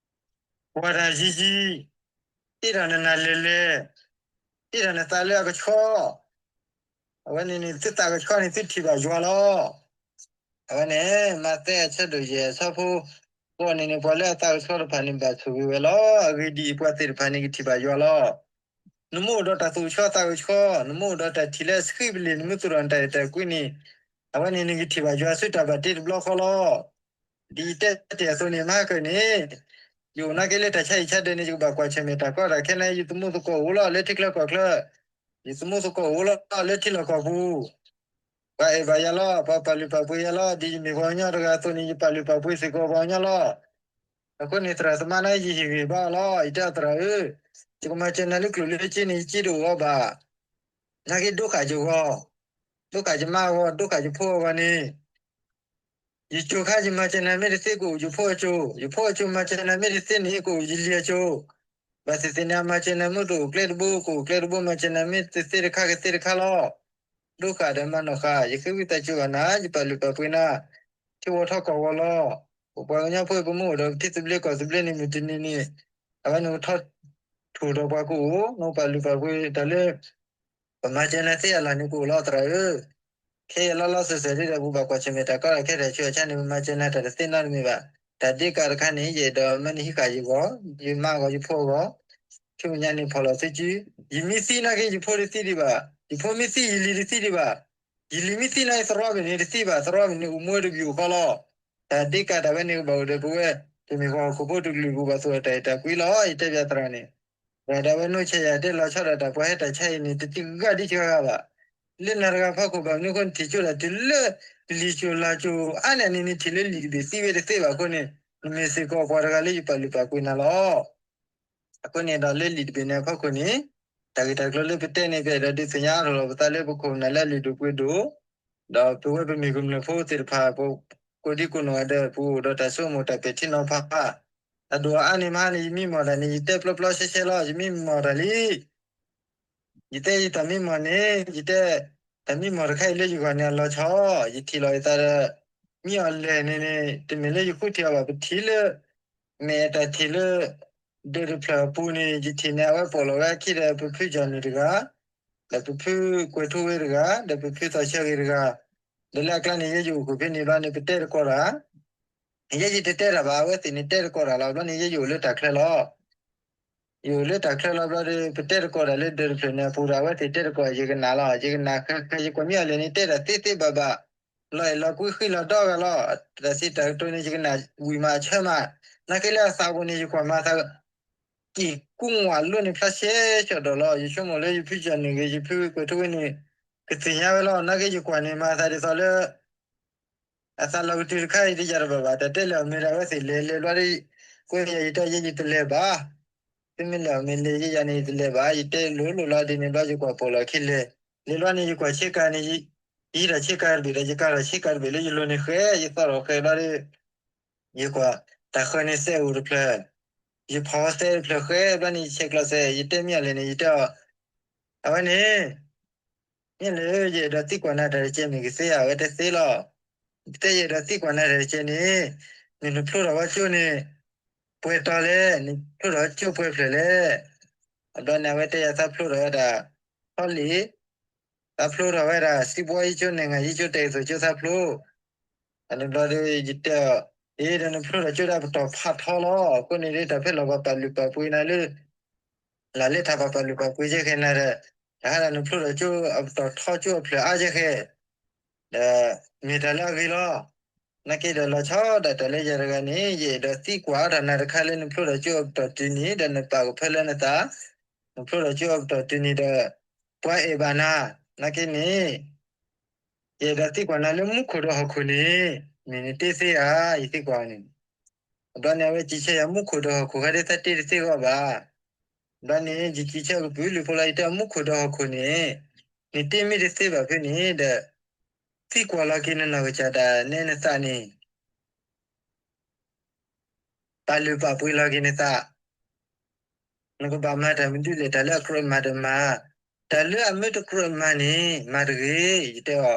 ကွၢ်တၢ်ယံၤယံၤ, တ့ထီၣ်နနၢ်လဲၢ်လဲၢ်, တ့ထီၣ်နသးလၢအကဆှီ, အဝဲန့ၣ်န့ၣ် သုသးကဆှီန့ၣ် သုထံၣ်ဘၣ်ယွၤလီၤ. အဝဲန့ၣ် မးသဲအဆၢဒိၣ်ယဲၢ်အဆၢဖိဃိးန့ၣ်န့ၣ် ပှၤလၢအသးကဆှီတဖၣ်န့ၣ် ဘၣ်ဆိၣ်ဂ့ၤဝဲလီၤ. အဂ့ၢ်ဒ်အံၤ, ပှၤသ့ၣ်တဖၣ်န့ၣ် ကထံၣ်ဘၣ်ယွၤလီၤ. နမ့ၢ်အိၣ်ဒီးတၢ်သူၣ်ကဆှီသးကဆှီ, နမ့ၢ်အိၣ်ဒီးတၢ်ထံၣ်လၢအဆှံပလ့ၢ် နမ့ၢ်သူၣ်ထီၣ်နတၢ်အဲၣ်တၢ်ကွံန့ၣ်, အဝဲန့ၣ်နကထံၣ်ဘၣ်ယွၤဆူတၢ်ဘၣ်တ့တဘျီဃီလီၤ. ဒ်ယတဲတ့ၢ်အသိးန့ၣ် မဟါကၢန့ၣ် ယအိၣ်နာ်က့လၢတၢ်ဆါဟံၣ်ဆါဒၢးန့ၣ် ယကဘၣ်ကွၢ်ဆၢၣ်မဲာ်တၢ်ကီတၢ်ခဲန့ၣ် ယသမူသကိးအိၣ်လီၤလၢထံချၢကီၢ်ချၢ, ယသမူသကိးအိၣ်လီၤလၢထံလီၢ်ကီၢ်ပူၤ, ပှၤအဲၣ်ဘၣ်ယၤလီၤ, ပှၤပာ်လုၢ်ပာ်ပှ့ၤယၤလီၤ. ဒ်ယမ့ၢ်ပှၤကညီတဂၤအသိးန့ၣ် ယပာ်လုၢ်ပာ်ပှ့ၤစ့ၢ်ကီးပှၤကညီလီၤ. အဃိန့ၣ် သရၣ်သမါန့ၣ် ယဟ့ၣ်ဂံၢ်ဘါအီၤလီၤ. ယတဲအီၤ သရၣ်ဧၢ, ယကမၤစၢၤနၤလၢကျိၣ်လၢစ့န့ၣ် ယစ့တအိၣ်အီၤဘၣ်. နာ်က့ဒိဃာ်ယဂီၢ်, ဒိဃာ်ယမါအဂီၢ်, ဒိဃာ်ယဖိအဂီၢ်န့ၣ် ယကၠိၤခါ ယမၤစၢၤနၤမ့ၢ်တသ့ကအိၣ်ယဖိအကၠိ, ယဖိအကၠိမၤစၢၤနၤမ့ၢ်တသ့န့ၣ် ကအိၣ်ယလံၤအကၠိ. ဘၣ်သ့ၣ်သ့ၣ်န့ၣ် အမၤစၢၤနၤမ့ၢ်တအိၣ်ကျဲတဘိ ကအိၣ်ကျဲတဘိ မၤစၢၤနၤမ့ၢ်တသ့တခါကသ့တခါလီၤ. ဒိဃာ်ဒီးမၤနီၣ်ဃာ် ယဃ့ဝံသးစူၤဘၣ်နၤ, ယပာ်လုၢ်ပာ်ပှ့ၤနၤ ထံဝီၤထီၣ်ကီၢ်ဝီၤလီၤ. ပပှၤကညီဖိအံၤ ပမ့ၢ်အိၣ်ဒီးထံသဘျ့ကီၢ်သဘျ့န့ၣ် မုၢ်တနံၤန့ၣ် အဝဲန့ၣ်ထီၣ်ထူၣ်ဒီးပှၤကအိၣ်, နပာ်လုၢ်ပာ်ပှ့ၤတၢ်လၢ ပမၤစၢၤနၤသ့အလီၢ်န့ၣ် ကအိၣ်လီၤသရၣ်ဧၢ. ခဲအံၤလီၤလီၤစဲၤစဲၤဒ်ဒီး ပဘၣ်ကွၢ်ဆၢၣ်မဲာ်တၢ်ကီတၢ်ခဲတၢ်ဆူးတၢ်ဆါန့ၣ် ပမၤစၢၤနၤတၢ်တသ့နီတမံၤဘၣ်. တၢ်ဒ့ကးတခါန့ၣ် ယအဲၣ်ဒိးမၤန့ၢ်ဟံးဃာ်ယဂီၢ်, ယမါအဂီၢ် ယဖိအဂီၢ်, ဆူမဲာ်ညါန့ၣ် ဖီၣ်လီၤသုစု, ယမ့ၢ်သံနာ်က့ ယဖိတသံဒံးဘၣ်, ယဖိမ့ၢ်သံ ယလံၤတသံဒံးဘၣ်, ယလံၤမ့ၢ်သံနာ်က့ သရီမုၢ်န့ၣ်တသံဘၣ်, သရီမုၢ်န့ၣ် အိၣ်မူဝဲတဘျုးဃီလီၤ. တၢ်ဒ့ကးတၢ်ဝဲန့ၣ် ကဘၣ်အိၣ်ဒီးပဝဲ တမ့ၢ်ပှၤဟီၣ်ခိၣ်ဖိတကလုာ် ပဘၣ်သူၣ်အတၢ်အဲၣ်တၢ်ကွံလီၤ. ယတဲဘၣ်သရၣ်န့ၣ် သရၣ်ဒၣ်ဝဲ နီၢ်ဆဲးယၤတဲလီၤဆီဒၣ်တၢ် ပှၤဟဲတၢ်ဆါအံၤန့ၣ် တထံၣ်ဂၤဒ်ဆှါဂၤဘၣ်. လၢနၤတဂၤဖီခိၣ်ဘၣ်မနုၤအဃိ နထံၣ်ကၠိဒၣ်တုၤလၢ လံာ်စိၤလၤစိၤအါန့ၢ်န့ၣ် နထံၣ်လၢလံာ်တဘ့ၣ်သံဝဲတသ့ဘၣ်အဃိန့ၣ် နမ့ၢ်စ့ၢ်ကီးပှၤတဂၤလၢယပာ်လုၢ်ပာ်ပှ့ၤနၤလီၤ. အဃိန့ၣ်ဒီးလၢလံာ်တဘ့ၣ်န့ၣ်အဖီခိၣ်န့ၣ် တၢ်ဂ့ၢ်တၢ်ကျိၤလၢပတဲန့ၣ် ပအဲၣ်ဒိးဒုးသ့ၣ်ညါအါထီၣ်လီၤပသးလၢပခိၣ်ပနၢ်လၢအလုၢ်ဒိၣ်ပှ့ၤဒိၣ် ဒီးပဝဲပမ့ၢ်ကမျၢၢ်ဖိသ့ၣ်တဖၣ် ပကိးဒံကိးနီၢ်ဂၤဒဲး ပအိၣ်ဒီးတၢ်ဆိကမိၣ်တၢ်ပဲာ်ထံနီၤဖး တၢ်ဒိၣ်အါန့ၢ်မးန့ၣ် ယမ့ၢ်မီၢ်တၢ်န့ၣ် ယတဲပျီပျီရှဲရှဲလီၤ. ယမ့ၢ်မီၢ်တၢ်လံ ယတဲယတၢ်မံမီၢ်န့ၣ် ယတဲ တၢ်မံမီၢ်တခါအံၤလၢယဂီၢ်န့ၣ်အလီၤဆီ ယထံၣ်လီၤယသးဒီး မ့ၢ်အီၤလဲၣ်န့ၣ်န့ၣ် တမ့ၢ်လၢယဃုထံၣ်အီၤဘၣ် ပထံၣ်လၢ မ့ၢ်အတၢ်ထံၣ်လၢ ဒၢးတဖျၢၣ်အပူၤန့ၣ် ယထံၣ်န့ၣ် အဝဲပိာ်လီၤဝဲအခံဒီး ပဖုကၠီၣ်နုၢ်တဂၤ ဒီးပဖုကွဲၤထူဝ့တဂၤ ဒီးပဖုသီၣ်ဆၢဂ့ၤတဂၤ ဒီးလၢအကျါန့ၣ် ယဲယအိၣ်ခိၣ်ဖဲန့ၣ်ဘျီန့ၣ် ပတဲတကိးတၢ် ယဲယတတဲတၢ်ဘၣ် အဝဲသ့ၣ်န့ၣ်တဲတကိးတၢ်လီၤ ဘျီန့ၣ် ယဲယအိၣ်လၢတၢ်ချၢလီၤ ယအိၣ်လၢတၢ်ချၢလီၤဘျီဒီး ပတဲတကိးတၢ်လၢဒၢးတဖျၢၣ်န့ၣ်အပူၤဒီး အဝဲသ့ၣ်တဲတကိးယကနၣ်လီၤ ယကနၣ်ဃဲဃဲ ယကွၢ်မ့ၢ်အီၤလဲၣ်န့ၣ် တဲတၢ်သ့သ့ဘၣ်ဘၣ် လီၤအဲၣ်လီၤကွံဃံလီၤဒီဂၤလီၤ တၢ်စံးတၢ်ကတိၤန့ၣ် ယကနၣ်ဝံၤမးအဆၢမး နာ်က့လၢအသးပူၤန့ၣ် ယကွၢ်မၤသး က့ၢ်ကူမွးလိန့ၣ် ဖျါရှဲရှီၣ်ဒီးလီၤ ယဆိကမိၣ်လၢယဖုကၠီၣ်နုၢ်ဂ့ၤ ယဖုကွဲၤထူဝ့န့ၣ် ကသ့ၣ်ညါဝဲလီၤ နာ်က့ယကွၢ်န့ၣ် မၤသးဒ်သိးလၢ အသးလီၤကတုၤတခါအံၤ တယၤတဘၣ်ဘၣ် တၢ်တဲလဲၤအီၤမ့ၢ်ဒၣ်ဝဲသ့ၣ်လဲၤလဲၤဘျီဒီး ကွဲယၤယတဲယဲယတလဲၤဘၣ် သုမ့ၢ်လဲၤအီၤမ့ၢ်လဲၤယဲယၤန့ၣ် ယတလဲၤဘၣ် ယတဲလိၤလိၤလီၤဒ်န့ၣ်ဘျီ ယကွၢ်ပိာ်လီၤခံလဲၤ လဲၤဘျီန့ၣ် ယကွၢ်ဆ့ကၤန့ၣ် ယဟံးထီၣ်ဆ့ကၤတဘ့ၣ်ဒီး ယကၤထီၣ်ဆ့ကၤတဘ့ၣ်လၢယလိၤန့ၣ်ဃဲ ယသီၣ်ထီၣ်ဃဲဘျီဒီး ယကွၢ် တၢ်ဃၢၤန့ၣ်စဲအိၣ်တဖျၢၣ် ယဖီသဲတဖျၢၣ်ဃဲဘျီန့ၣ် ယဆဲးကျိးစဲး ယတဲမ့ၢ်အီၤလဲၣ်န့ၣ် ယတဲအီၤ အဝဲန့ၣ် မ့ၢ်လၢယအဲၣ်ဒိးသံကွၢ်နၤတၢ်တကဲမ့ၢ်ကသ့ဧါ အဝဲတသ့လီၤ. တဲယအဲၣ်ဒိးသံကွၢ်နၤတၢ်တကဲန့ၣ် မ့ၢ်နဖျိထီၣ်ဝဲကၠိန့ၣ် ပှဲၤတီၤလဲၣ် နဖျိထီၣ်ကၠိပှဲၤဖျၢၣ်လဲၣ်. အဘျီန့ၣ် အဝဲတဲယၤသးဖျိထီၣ်ဝဲဒၣ် ထီလံ သးဖျိထီၣ်ဝဲဒၣ် စံးဘှီယံကၠိ နဲၣ်ငၤယံကၠိ တဲကသိၣ်ကၠိသးဖျိ အန့ၣ်ဘျီဒီး ယတဲအီၤ အ့ဒီးနဖျိထီၣ်ကၠိဒီးအပတီၢ်ဖးထီလီၤ. အဃိန့ၣ်ဒ်တၢ်ဖဲလီၤပှၤပာ်လုၢ်ပာ်ပှ့ၤနၤလၢ လၢ်လၢထးပှၤပာ်လုၢ်ပာ်ပှ့ၤကဲဃဲနၤဒီး တၢ်ဟဲဒီးနဖျိထီၣ်ကၠိအပတီၢ်ထီကၠိအဖျၢၣ်အါကဲဃဲ ဒီးမ့ၢ်တၢ်လၢအဂ့ၤလီၤ. နာ်က့ဒီးလီၤဆီဒၣ်တၢ်လၢယၤတဂၤန့ၣ် ယအဲၣ်ဒိးသံကွၢ်အါထီၣ်နၤတခါလၢနဖျိထီၣ်ကၠိအပတီၢ်တုၤန့ၣ် ဒီးနပာ်ကဖၢလၢနသး နဖျိထီၣ်ကၠိအပတီၢ်တုၤန့ၣ်ဒီး ပှၤအဲၣ်ဘၣ်နၤ နာ်က့န့ၣ် ယအဲၣ်ဒိးသံကွၢ်နၤလၢမူခိၣ်ဒီးဟီၣ်ခိၣ်န့ၣ် မ့ၢ်နတ့သ့ဧါ ယသံကွၢ်အီၤန့ၣ်. အဘျီန့ၣ် အဝဲစံးဆၢယၤ မူခိၣ်ဒီးဟီၣ်ခိၣ်ဃီဒ်သးတ့တသ့ဂီၢ်ဘၣ်. ဘျီန့ၣ် ယစံးဆၢကပုာ်လုးဖိလီၤ ယတဲအီၤ မူခိၣ်ဒီးဟီၣ်ခိၣ်န့ၣ် နတ့မ့ၢ်တသ့ဘၣ်ဖဲန့ၣ်ဒီး သံကွၢ်လီၤက့ၤနနီၢ်ကစၢ်ဒၣ်နဲနသးန့ၣ် ပာ်လုၢ်ပာ်ပှ့ၤလီၤက့ၤနသး နကဘၣ်မၤတၢ်မနုၤလဲၣ် တၢ်လၢအကြၢးမၤဒီးမၤ, တၢ်လၢအမ့ၢ်တကြၢးမၤန့ၣ် မၤတဂ့ၤ ယတဲအီၤ.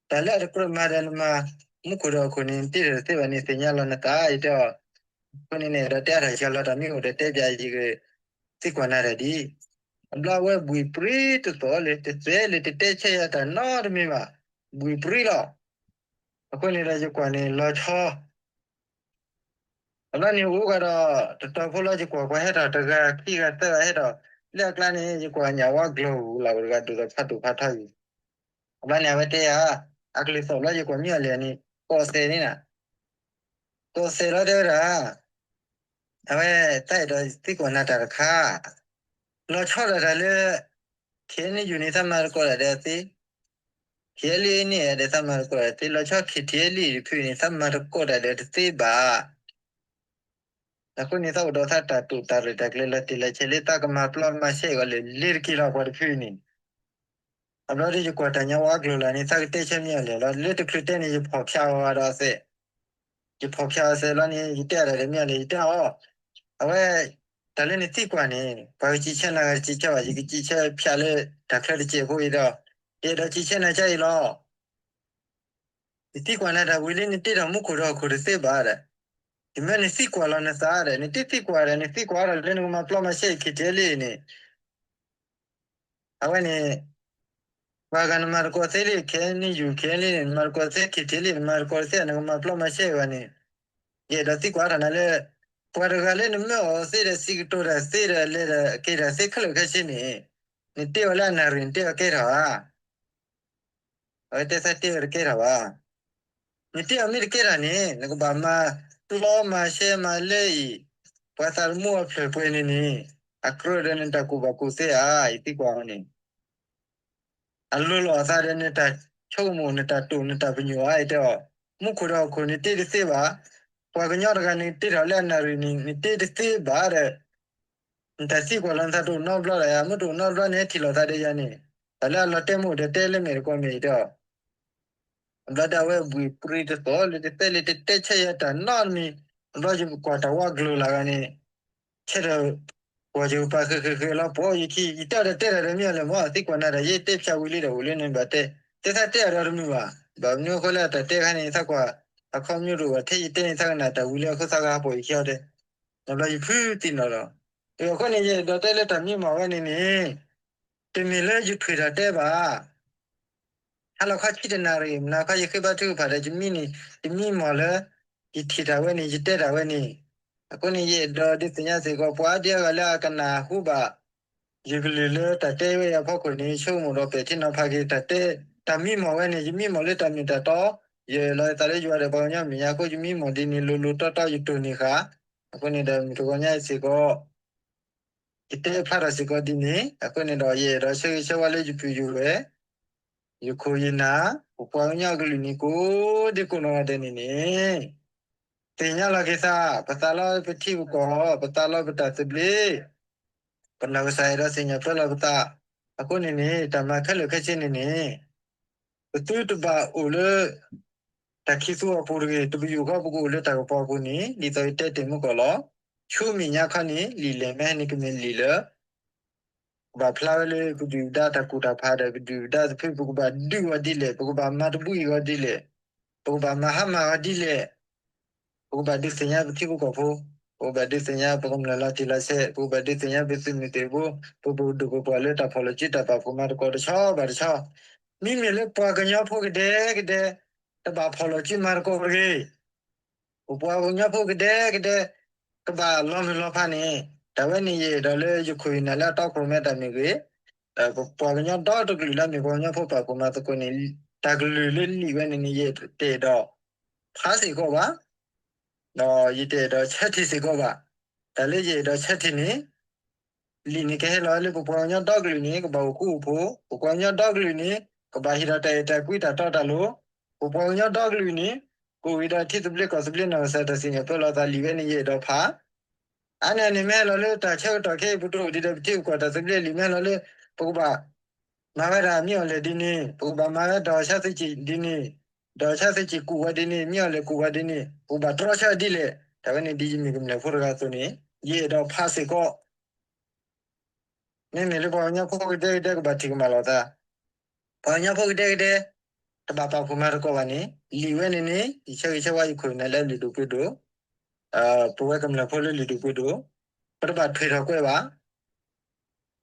တၢ်လၢအတကြၢးမၤဒီးနမၤ မူခိၣ်ဒီးဟီၣ်ခိၣ်န့ၣ် နတ့ထီၣ်တသ့ဘၣ်န့ၣ် သ့ၣ်ညါလီၤနသး ယတဲအီၤ. အဃိန့ၣ်န့ၣ် ဒီးတဲအါထီၣ်ယကလီၤတၢ်မ့ၢ်အိၣ်ဒီးတဲပျးယကသံကွၢ်နၤတၢ်ဒ်အံၤ. အဘျီအဝဲဘှံးပြံတသီၣ်လၢ တသဲလၢတတဲဆၢယၤတၢ်နီတမံၤဘၣ်, ဘှံးပြံလီၤ. အဃိန့ၣ်ဒီးယကွၢ်န့ၣ်လီၤဆီ အဘျီန့ၣ်အိၣ်ကဒီး တတီၤဖိလီၤ ယကွၢ်ပှၤဟဲထီၣ်တဂၤခံဂၤသၢဂၤဟဲထီၣ် လၢအကျါန့ၣ် ယကွၢ်ညၣ်ဝါကျိၤလၢ်ဝဲတဂၤဒိၣ်ဒီးဖးဒိၣ်ဖးထီယံၤ. အဘျီန့ၣ် အဝဲတဲယၤ အကလုၢ်သီၣ်ဘျီ ယကွၢ်မ့ၢ်အီၤလဲၣ်န့ၣ် ကိးသဲးန့ၣ်နၤ, ကိးသဲးလီၤတဲဝဲဒၣ် အဝဲတၢ်အဲၣ်ဒိးသံကွၢ်နၤတၢ်တခါ လီၤဆီဒၣ်တၢ်လၢ ခ့နယူၣ်န့ၣ် သးမၤသကိးတၢ်ဒီးသ့, ခ့လံန့ၣ်ဒီးသးမၤသကိးတၢ်သ့, လီၤဆီ ခ့ထံလံတဖုန့ၣ် သးမၤသကိးတၢ်ဒီးတသ့ဘၣ်. အဃိန့ၣ် သးအိၣ်ဒီးသးတၢ်တိာ်တၢ်ရဲၣ်တၢ်ကျဲၤလီၤတံၢ်လီၤဆဲးလၢ သးကမၤပျီမၤရှဲအဂီၢ်လၢလ့ၤတက့ၢ်လီၤ ပှၤတဖုန့ၣ် အဘျီဒီးယကွၢ်တၢ်ညါဝါကျိၤလၢ်န့ၣ် သးကတဲဆၢမ့ၢ်အီၤလဲၣ်လီၤ. လၢတချုးတဲန့ၣ် ယဖီၣ်ဖျါအီၤဒီးသဲး, ယဖီၣ်ဖျါအီၤသဲးလီၤန့ၣ် ယတဲအီၤတၢ်ဒီးမ့ၢ်အီၤလဲၣ် ယတဲအီၤ, အဝဲ တၢ်လၢနသံကွၢ်န့ၣ် ပှၤကစံးဆၢနၤဂၤတစံးဆၢဘၣ် ယကစံးဆၢဖျါလၢတၢ်ချၢတစဲးဖိအံၤဒီး ယအဲၣ်ဒိးစံးဆၢနၤကအံၤလီၤ. ယသံကွၢ်နၤတၢ်ဝံၤလံ နတ့ထီၣ်မူခိၣ်ဒီးဟီၣ်ခိၣ်တသ့ဘၣ်ဒီး, ယမၢနသံကွၢ်လီၤနသးဒီး နတ့သံကွၢ်ဒီး နသံကွၢ်ဒီးလၢနကမၤပျီမၤရှဲအံၤ ခ့ထံလံန့ၣ် အဝဲန့ၣ် ပှၤဂၤနမၤသကိးသ့လံ ခဲနယူၢ်ခဲလံန့ၣ် နမၤသကိးသ့ ခ့ထံလံ နမၤသကိးသ့ နကမၤပျီမၤရှဲအဂီၢ်န့ၣ် ယအဲၣ်ဒိးသံကွၢ်ထီၣ်နၤလၢ ပှၤတဂၤလၢနမၢအီၤသ့ဒီး စံးကတိၤတၢ်သ့ဒီး လဲၤဒီးက့ၤတၢ်သ့ခဲလၢာ်ခဲဆ့န့ၣ် နတ့အီၤလၢအနၣ်ရံၣ် နတ့အီၤကဲထီၣ်ဧါ. အဝဲတဲသးတ့အီၤတကဲထီၣ်ဘၣ်. နတ့အီၤမ့ၢ်တကဲထီၣ်န့ၣ် နကဘၣ်မၤပျီမၤရှဲမၤလၢအံၤ ပှၤသးသမူအဖျၢၣ်ပှဲၤန့ၣ်န့ၣ် အကြၢးဒီးနတၢ်ကူၣ်ဘၣ်ကူၣ်သ့ဧါ ယသံကွၢ်အီၤန့ၣ် အလိၤလိာ်အသးဒီးနတၢ်ဆိကမိၣ် နတၢ်တိာ် နတၢ်ပညိၣ်ဧါ ယတဲအီၤ, မူခိၣ်ဒီးဟီၣ်ခိၣ်နတ့တသ့ဘၣ်. ပှၤကညီတဂၤန့ၣ် တ့ထီၣ်လၢအနၣ်ရံၣ်န့ၣ် နတ့တသ့ဘၣ်ဒီး နတၢ်သံကွၢ်လီၤနသးတအိၣ်နီတဘျီဒီးယၤ မ့ၢ်တအိၣ်နီတဘျီန့ၣ် ဟဲထံၣ်လိာ်သးဒီးယၤန့ၣ် တၢ်လၢအလီၤတဲာ်မ့ၢ်အိၣ်ဒီးတဲလၢမဲာ်တကိးမဲာ်အံၤဒီး အဘျီဒီးအဝဲဘှံးပြံတသီၣ်လၢတသဲလၢတတဲဆၢယၤတၢ်နီတမံၤ, အဘျီယကွၢ်တၢ်ဝါကျိၤလၢ်ဂၤန့ၣ် ဆၢထၢၣ် ကွၢ်ယကပၤဃဲၤဃဲၤဃဲၤလီၤပိာ်ယခံ ယတဲအီၤဒီးတဲတၢ်ဒီးမ့ၢ်အီၤလဲၣ်မ့ၢ် သံကွၢ်နၤဒီး ယတဲဖျါဝံၤလံဒီးအိၣ်လၢန့ၣ်ဘၣ်တဲ, တဲသးတဲအီၤဒီးတမုာ်ဘၣ်, ဘၣ်မနုၤအဃိလၢတၢ်တဲခါန့ၣ် သးကွၢ် အခီပညီတအိၣ်ဘၣ်ထဲယတဲန့ၣ် သးကနၣ်တၢ်ဝံၤလံအဃိသးကဟးပိာ်ယခံအီၤတဲ, ဒီးဘျီယဖုသံနီၣ်ဒီး, အဃိန့ၣ် ယအဲၣ်ဒိးတဲလၢတၢ်မံမီၢ်ဝဲန့ၣ်န့ၣ် တမ့ၢ်လၢယထွံၣ်တၢ်တဲဘၣ် ဟါလီၤခီဆံတနၣ်ရံၣ် မုၢ်နၤခီယဃ့ဘါထုကဖၣ်ဒီး ယမံန့ၣ် ယမံမီၢ်လၢ ယထံၣ်တၢ်ဝဲန့ၣ် ယတဲတၢ်ဝဲန့ၣ်, အဃိန့ၣ် ယအဲၣ်ဒိးဒုးသ့ၣ်ညါစ့ၢ်ကီး ပှၤဒ်အဂၤလၢအကနၣ်ဟူဘၣ် ယကလုၢ်လၢတၢ်တဲဝဲအံၤအဖီခိၣ်န့ၣ် ဆိကမိၣ်ဒီးပဲာ်ထံနီၤဖးက့ၤတၢ်တဲ တၢ်မံမီၢ်ဝဲန့ၣ် ယမံမီၢ်လၢတၢ်မ့ၢ်တၢ်တီ, ယလီၤယသးလၢယွၤဒီးပှၤကညီမဲာ်ညါအဃိ ယမံမီၢ်ဒ်န့ၣ် လိၤလိၤတီတီယတိၢ်န့ၢ်ဃာ်, အဃိန့ၣ်ဒီးမုၢ်တဂီၤညါအံၤစ့ၢ်ကီး ယတဲဖျါထီၣ်စ့ၢ်ကီးဒ်န့ၣ်, အဃိန့ၣ်ဒီး ယအဲၣ်ဒိးဆၢဂ့ၤဆၢဝါလၢယပုၢ်ယဝဲၢ်, ယခိၣ်ယနၢ်, ပပှၤကညီအကလုၢ်န့ၣ် ကိးဒံကိးနီၢ်ဂၤဒဲးန့ၣ်န့ၣ်, သ့ၣ်ညါလီၤက့ၤသး, ပသးလီပထံပကီၢ်, ပသးလီပတၢ်သဘျ့, ပနီၢ်ကစၢ်အဲၣ်ဒိးသ့ၣ်ညါပၢလီၤပသး, အဃိန့ၣ်န့ၣ် တၢ်မၤခဲလၢာ်ခဲဆ့န့ၣ်န့ၣ် ပသုတဘၣ်အိၣ်လၢ တၢ်ခံးသူအပူၤတဂ့ၤ, တပယူာ်ဃီပကအိၣ်လၢတၢ်ကပီၤအပူၤန့ၣ် ဒ်သိးယတဲတ့ၢ်မုၢ်ကီၢ်လီၤ. ဆူမဲာ်ညါခီန့ၣ် လံာ်လဲၢ်မ့ၢ်ဟဲန့ၣ်ကမ့ၢ်လံာ်လၢ ကဘၣ်ဖျါဝဲလၢပဒုၣ်ပဒါတၢ်ကူၣ်တၢ်ဖးဒီး ပဒုၣ်ပဒါသဖု ပကဘၣ်ဒုးဂီၤဒ်လဲၣ်, ပကဘၣ်မၤတဘှံးဂီၤဒ်လဲၣ်, ပကဘၣ်မၤဟါမၢ်ဂီၤဒ်လဲၣ်, ပကဘၣ်ဒုးသ့ၣ်ညါပထံပကီၢ်ဖိ, ပကဘၣ်ဒုးသ့ၣ်ညါပကမျၢၢ်လီၤတံၢ်လီၤဆဲး, ပကဘၣ်ဒုးသ့ၣ်ညါပသုးမုၢ်သံၣ်ဘိ, ပပဒိၣ်ပပှၢ်လၢတၢ်ဖီၣ်လီၤစုတၢ်ပာ်ဖှိၣ်မၤသကိးတဆီဘၣ်တဆီ, မ့မ့ၢ်လၢပှၤကညီဖိကဒဲကဒဲ တဘၣ်ဖီၣ်လီၤစုမၤသကိးတဂ့ၤ. ပပှၤကညီဖိကဒဲကဒဲ ကဘၣ်လီၤမုၢ်လီၤဖးန့ၣ် တၢ်ဝဲန့ၣ်ယအဲၣ်ဒိးလၢယခိၣ်ယနၢ်လၢအတီခိၣ်ရိၣ်မဲတၢ်မ့ၢ်ဂ့ၤ, ပပှၤကညီဒီတကလုာ်လၢအမ့ၢ်ပှၤကညီဖိပာ်ဖှိၣ်မၤသကိးန့ၣ် တၢ်ကလုၢ်လၢလံာ်ဝဲန့ၣ်န့ၣ် ယတအဲၣ်ဒိးဖးစ့ၢ်ကီးဘၣ်, ဒီးယတအဲၣ်ဒိးဆၢထံၣ်စ့ၢ်ကီးဘၣ်. တၢ်လၢယအဲၣ်ဒိးဆၢထံၣ်န့ၣ် လံာ်န့ၣ်ကဟဲလီၤလၢပပှၤကညီဒီကလုာ်န့ၣ် ကဘၣ်အိၣ်ဃူအိၣ်ဖိး, ပပှၤကညီဒီကလုာ်န့ၣ် ကဘၣ်ဟ့ၣ်ဒီးတၢ်အဲၣ်တၢ်ကွံတၢ်တီတၢ်လိၤ, ပပှၤကညီဒီကလုာ်န့ၣ် ကအိၣ်ဂ့ၤဒီးထံသဘျ့ကီၢ်သဘျ့နီၢ်ကစၢ်တၢ်စံၣ်ညီၣ်ပၢလီၤသးလံာ်ဝဲန့ၣ် ယအဲၣ်ဒိးဖး အါန့ၢ်န့ၣ်မ့ၢ်ဟဲလီၤလၢတၢ်ဆၢကတီၢ်ခဲအံၤ ပတအိၣ်ဒံးဒီးပထံပကီၢ်တၢ်သဘျ့လံာ်မ့ၢ်ဟဲလီၤလၢ ပကဘၣ် မၤဝဲဒၣ်မ့ၢ်အီၤလဲၣ်ဒ်န့ၣ်, ပကဘၣ်မၤဝဲဒီးဆါသကံၣ်ဒ်န့ၣ်, ဒီးဆါသကံၣ်ကူၣ်ဝဲဒ်န့ၣ်, မ့ၢ်အီၤလဲၣ်ကူၣ်ဝဲဒ်န့ၣ်, ပကဘၣ်တြီဆၢဒ်လဲၣ်, တၢ်ဝဲန့ၣ်ဒ်ယမ့ၢ်ကမျၢၢ်ဖိတဂၤအသိးန့ၣ် ယအဲၣ်ဒိးဖးစ့ၢ်ကီး မ့မ့ၢ်လၢပှၤကညီဖိကဒဲကဒဲကဘၣ်ထံၣ်ကမၣ်လိာ်သး, ပှၤကညီဖိကဒဲကဒဲ တဘၣ်ပာ်ဖှိၣ်မၤသကိးဘၣ်န့ၣ် လံာ်ဝဲန့ၣ်န့ၣ် ယဆၢဂ့ၤဆၢဝါယခိၣ်ယနၢ်လၢလံာ်ဒိၣ်ပှ့ၤဒိၣ်, ပဝဲကမျၢၢ်ဖိလၢလံာ်ဒိၣ်ပှ့ၤဒိၣ်, ပတဘၣ်ထွဲထီၣ်ကွဲးဘၣ်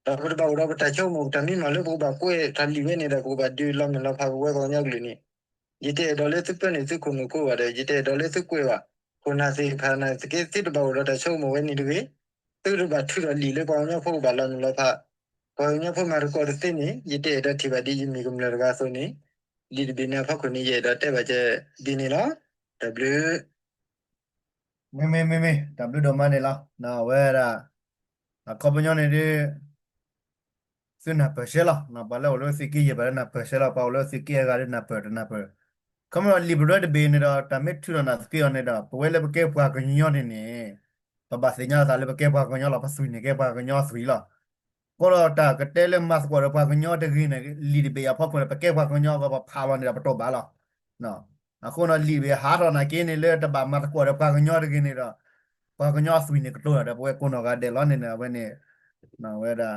ဒီးပတဘၣ်အိၣ်ဒီးပတၢ်ဆိကမိၣ်ပတၢ်မံမီၢ်လၢပကဘၣ်ကွဲးတၢ်လံာ်ဝဲန့ၣ်ဒီး ပကဘၣ်ဒုးလီၤမုၢ်လီၤဖးပဝဲပှၤကညီကလုာ်န့ၣ်, ယတအဲၣ်ဒိးလၢသုပၢနုာ်သုခိၣ်နူာ်ဖိဘၣ်ဒီး ယတအဲၣ်ဒိးလၢသုကွဲးဘၣ်, ခိၣ်နၢ်သ့ၣ်တဖၣ်န့ၣ်သက့ သုတဘၣ်အိၣ်ဒီးတၢ်ဆိကမိၣ်ဝဲန့ၣ်တဂ့ၤ, သုတဘၣ်ထုးထီၣ်လံာ်လၢပှၤကညီဖိကဘၣ်လီၤမုၢ်လီၤဖး, ပှၤကညီဖိမၤသကိးတသ့န့ၣ် ယတအဲၣ်ဒိးထံၣ်ဘၣ်ဒ်ယမ့ၢ်ကမျၢၢ်တဂၤအသိးန့ၣ်, လံာ်တဘ့ၣ်န့ၣ်အဖီခိၣ်န့ၣ် ယအဲၣ်ဒိးတဲဘၣ်ကဲဒ်န့ၣ်လီၤ. တၢ်ဘျုး မ့မ့ၢ် မ့မ့ၢ် တၢ်ဘျုးဒိၣ်မးန့ၣ်လီၤ. အဝဲဒၣ် အခီပညီန့ၣ်ဒ် သုနၢ်ပၢၢ်ရှဲလီၤ. ပှၤလၢအိၣ်လၢသုးက့ယဲၢ် ပှၤလၢနၢ်ပၢၢ်ရှဲလီၤ, ပှၤအိၣ်လၢသုးက့အဂၤဒီးနၢ်ပၢၢ်တနၢ်ပၢၢ်, ခီမ့ၢ်လံာ်ပရၢတဘ့ၣ်န့ၣ်ဒီး တၢ်မ့ၢ်ထုးထီၣ်နၢ်သက့အီၤန့ၣ်ဒီး ပဝဲလၢပကဲပှၤကညီန့ၣ်န့ၣ် ပဘၣ်သ့ၣ်ညါသးလၢပကဲပှၤကညီလီၤ, ပသွံၣ်န့ၣ်ကဲပှၤကညီသွံၣ်လီၤ. အဃိဒီးတၢ်ကတဲလၢမၤသကိးဒီးပှၤကညီတဂ့ၤန့ၣ် လံာ်တဘ့ၣ်အဖီခိၣ်န့ၣ် ပကဲပှၤကညီအဂီၢ် ပဖးလီၤန့ၣ်ဒီးပတိၢ်ဘၣ်လီၤ. အဃိဒီးလံာ်တဘ့ၣ်ဟးထီၣ်နာ်က့န့ၣ် လၢတဘၣ်မၤသကိးဒီးပှၤကညီတဂ့ၤန့ၣ်ဒီး ပှၤကညီအသွံၣ်န့ၣ်ကတိၤဒီးပဝဲကိးနီၢ်ဂၤဒဲးလီၤန့ၣ် အဝဲန့ၣ် ဝဲဒၣ်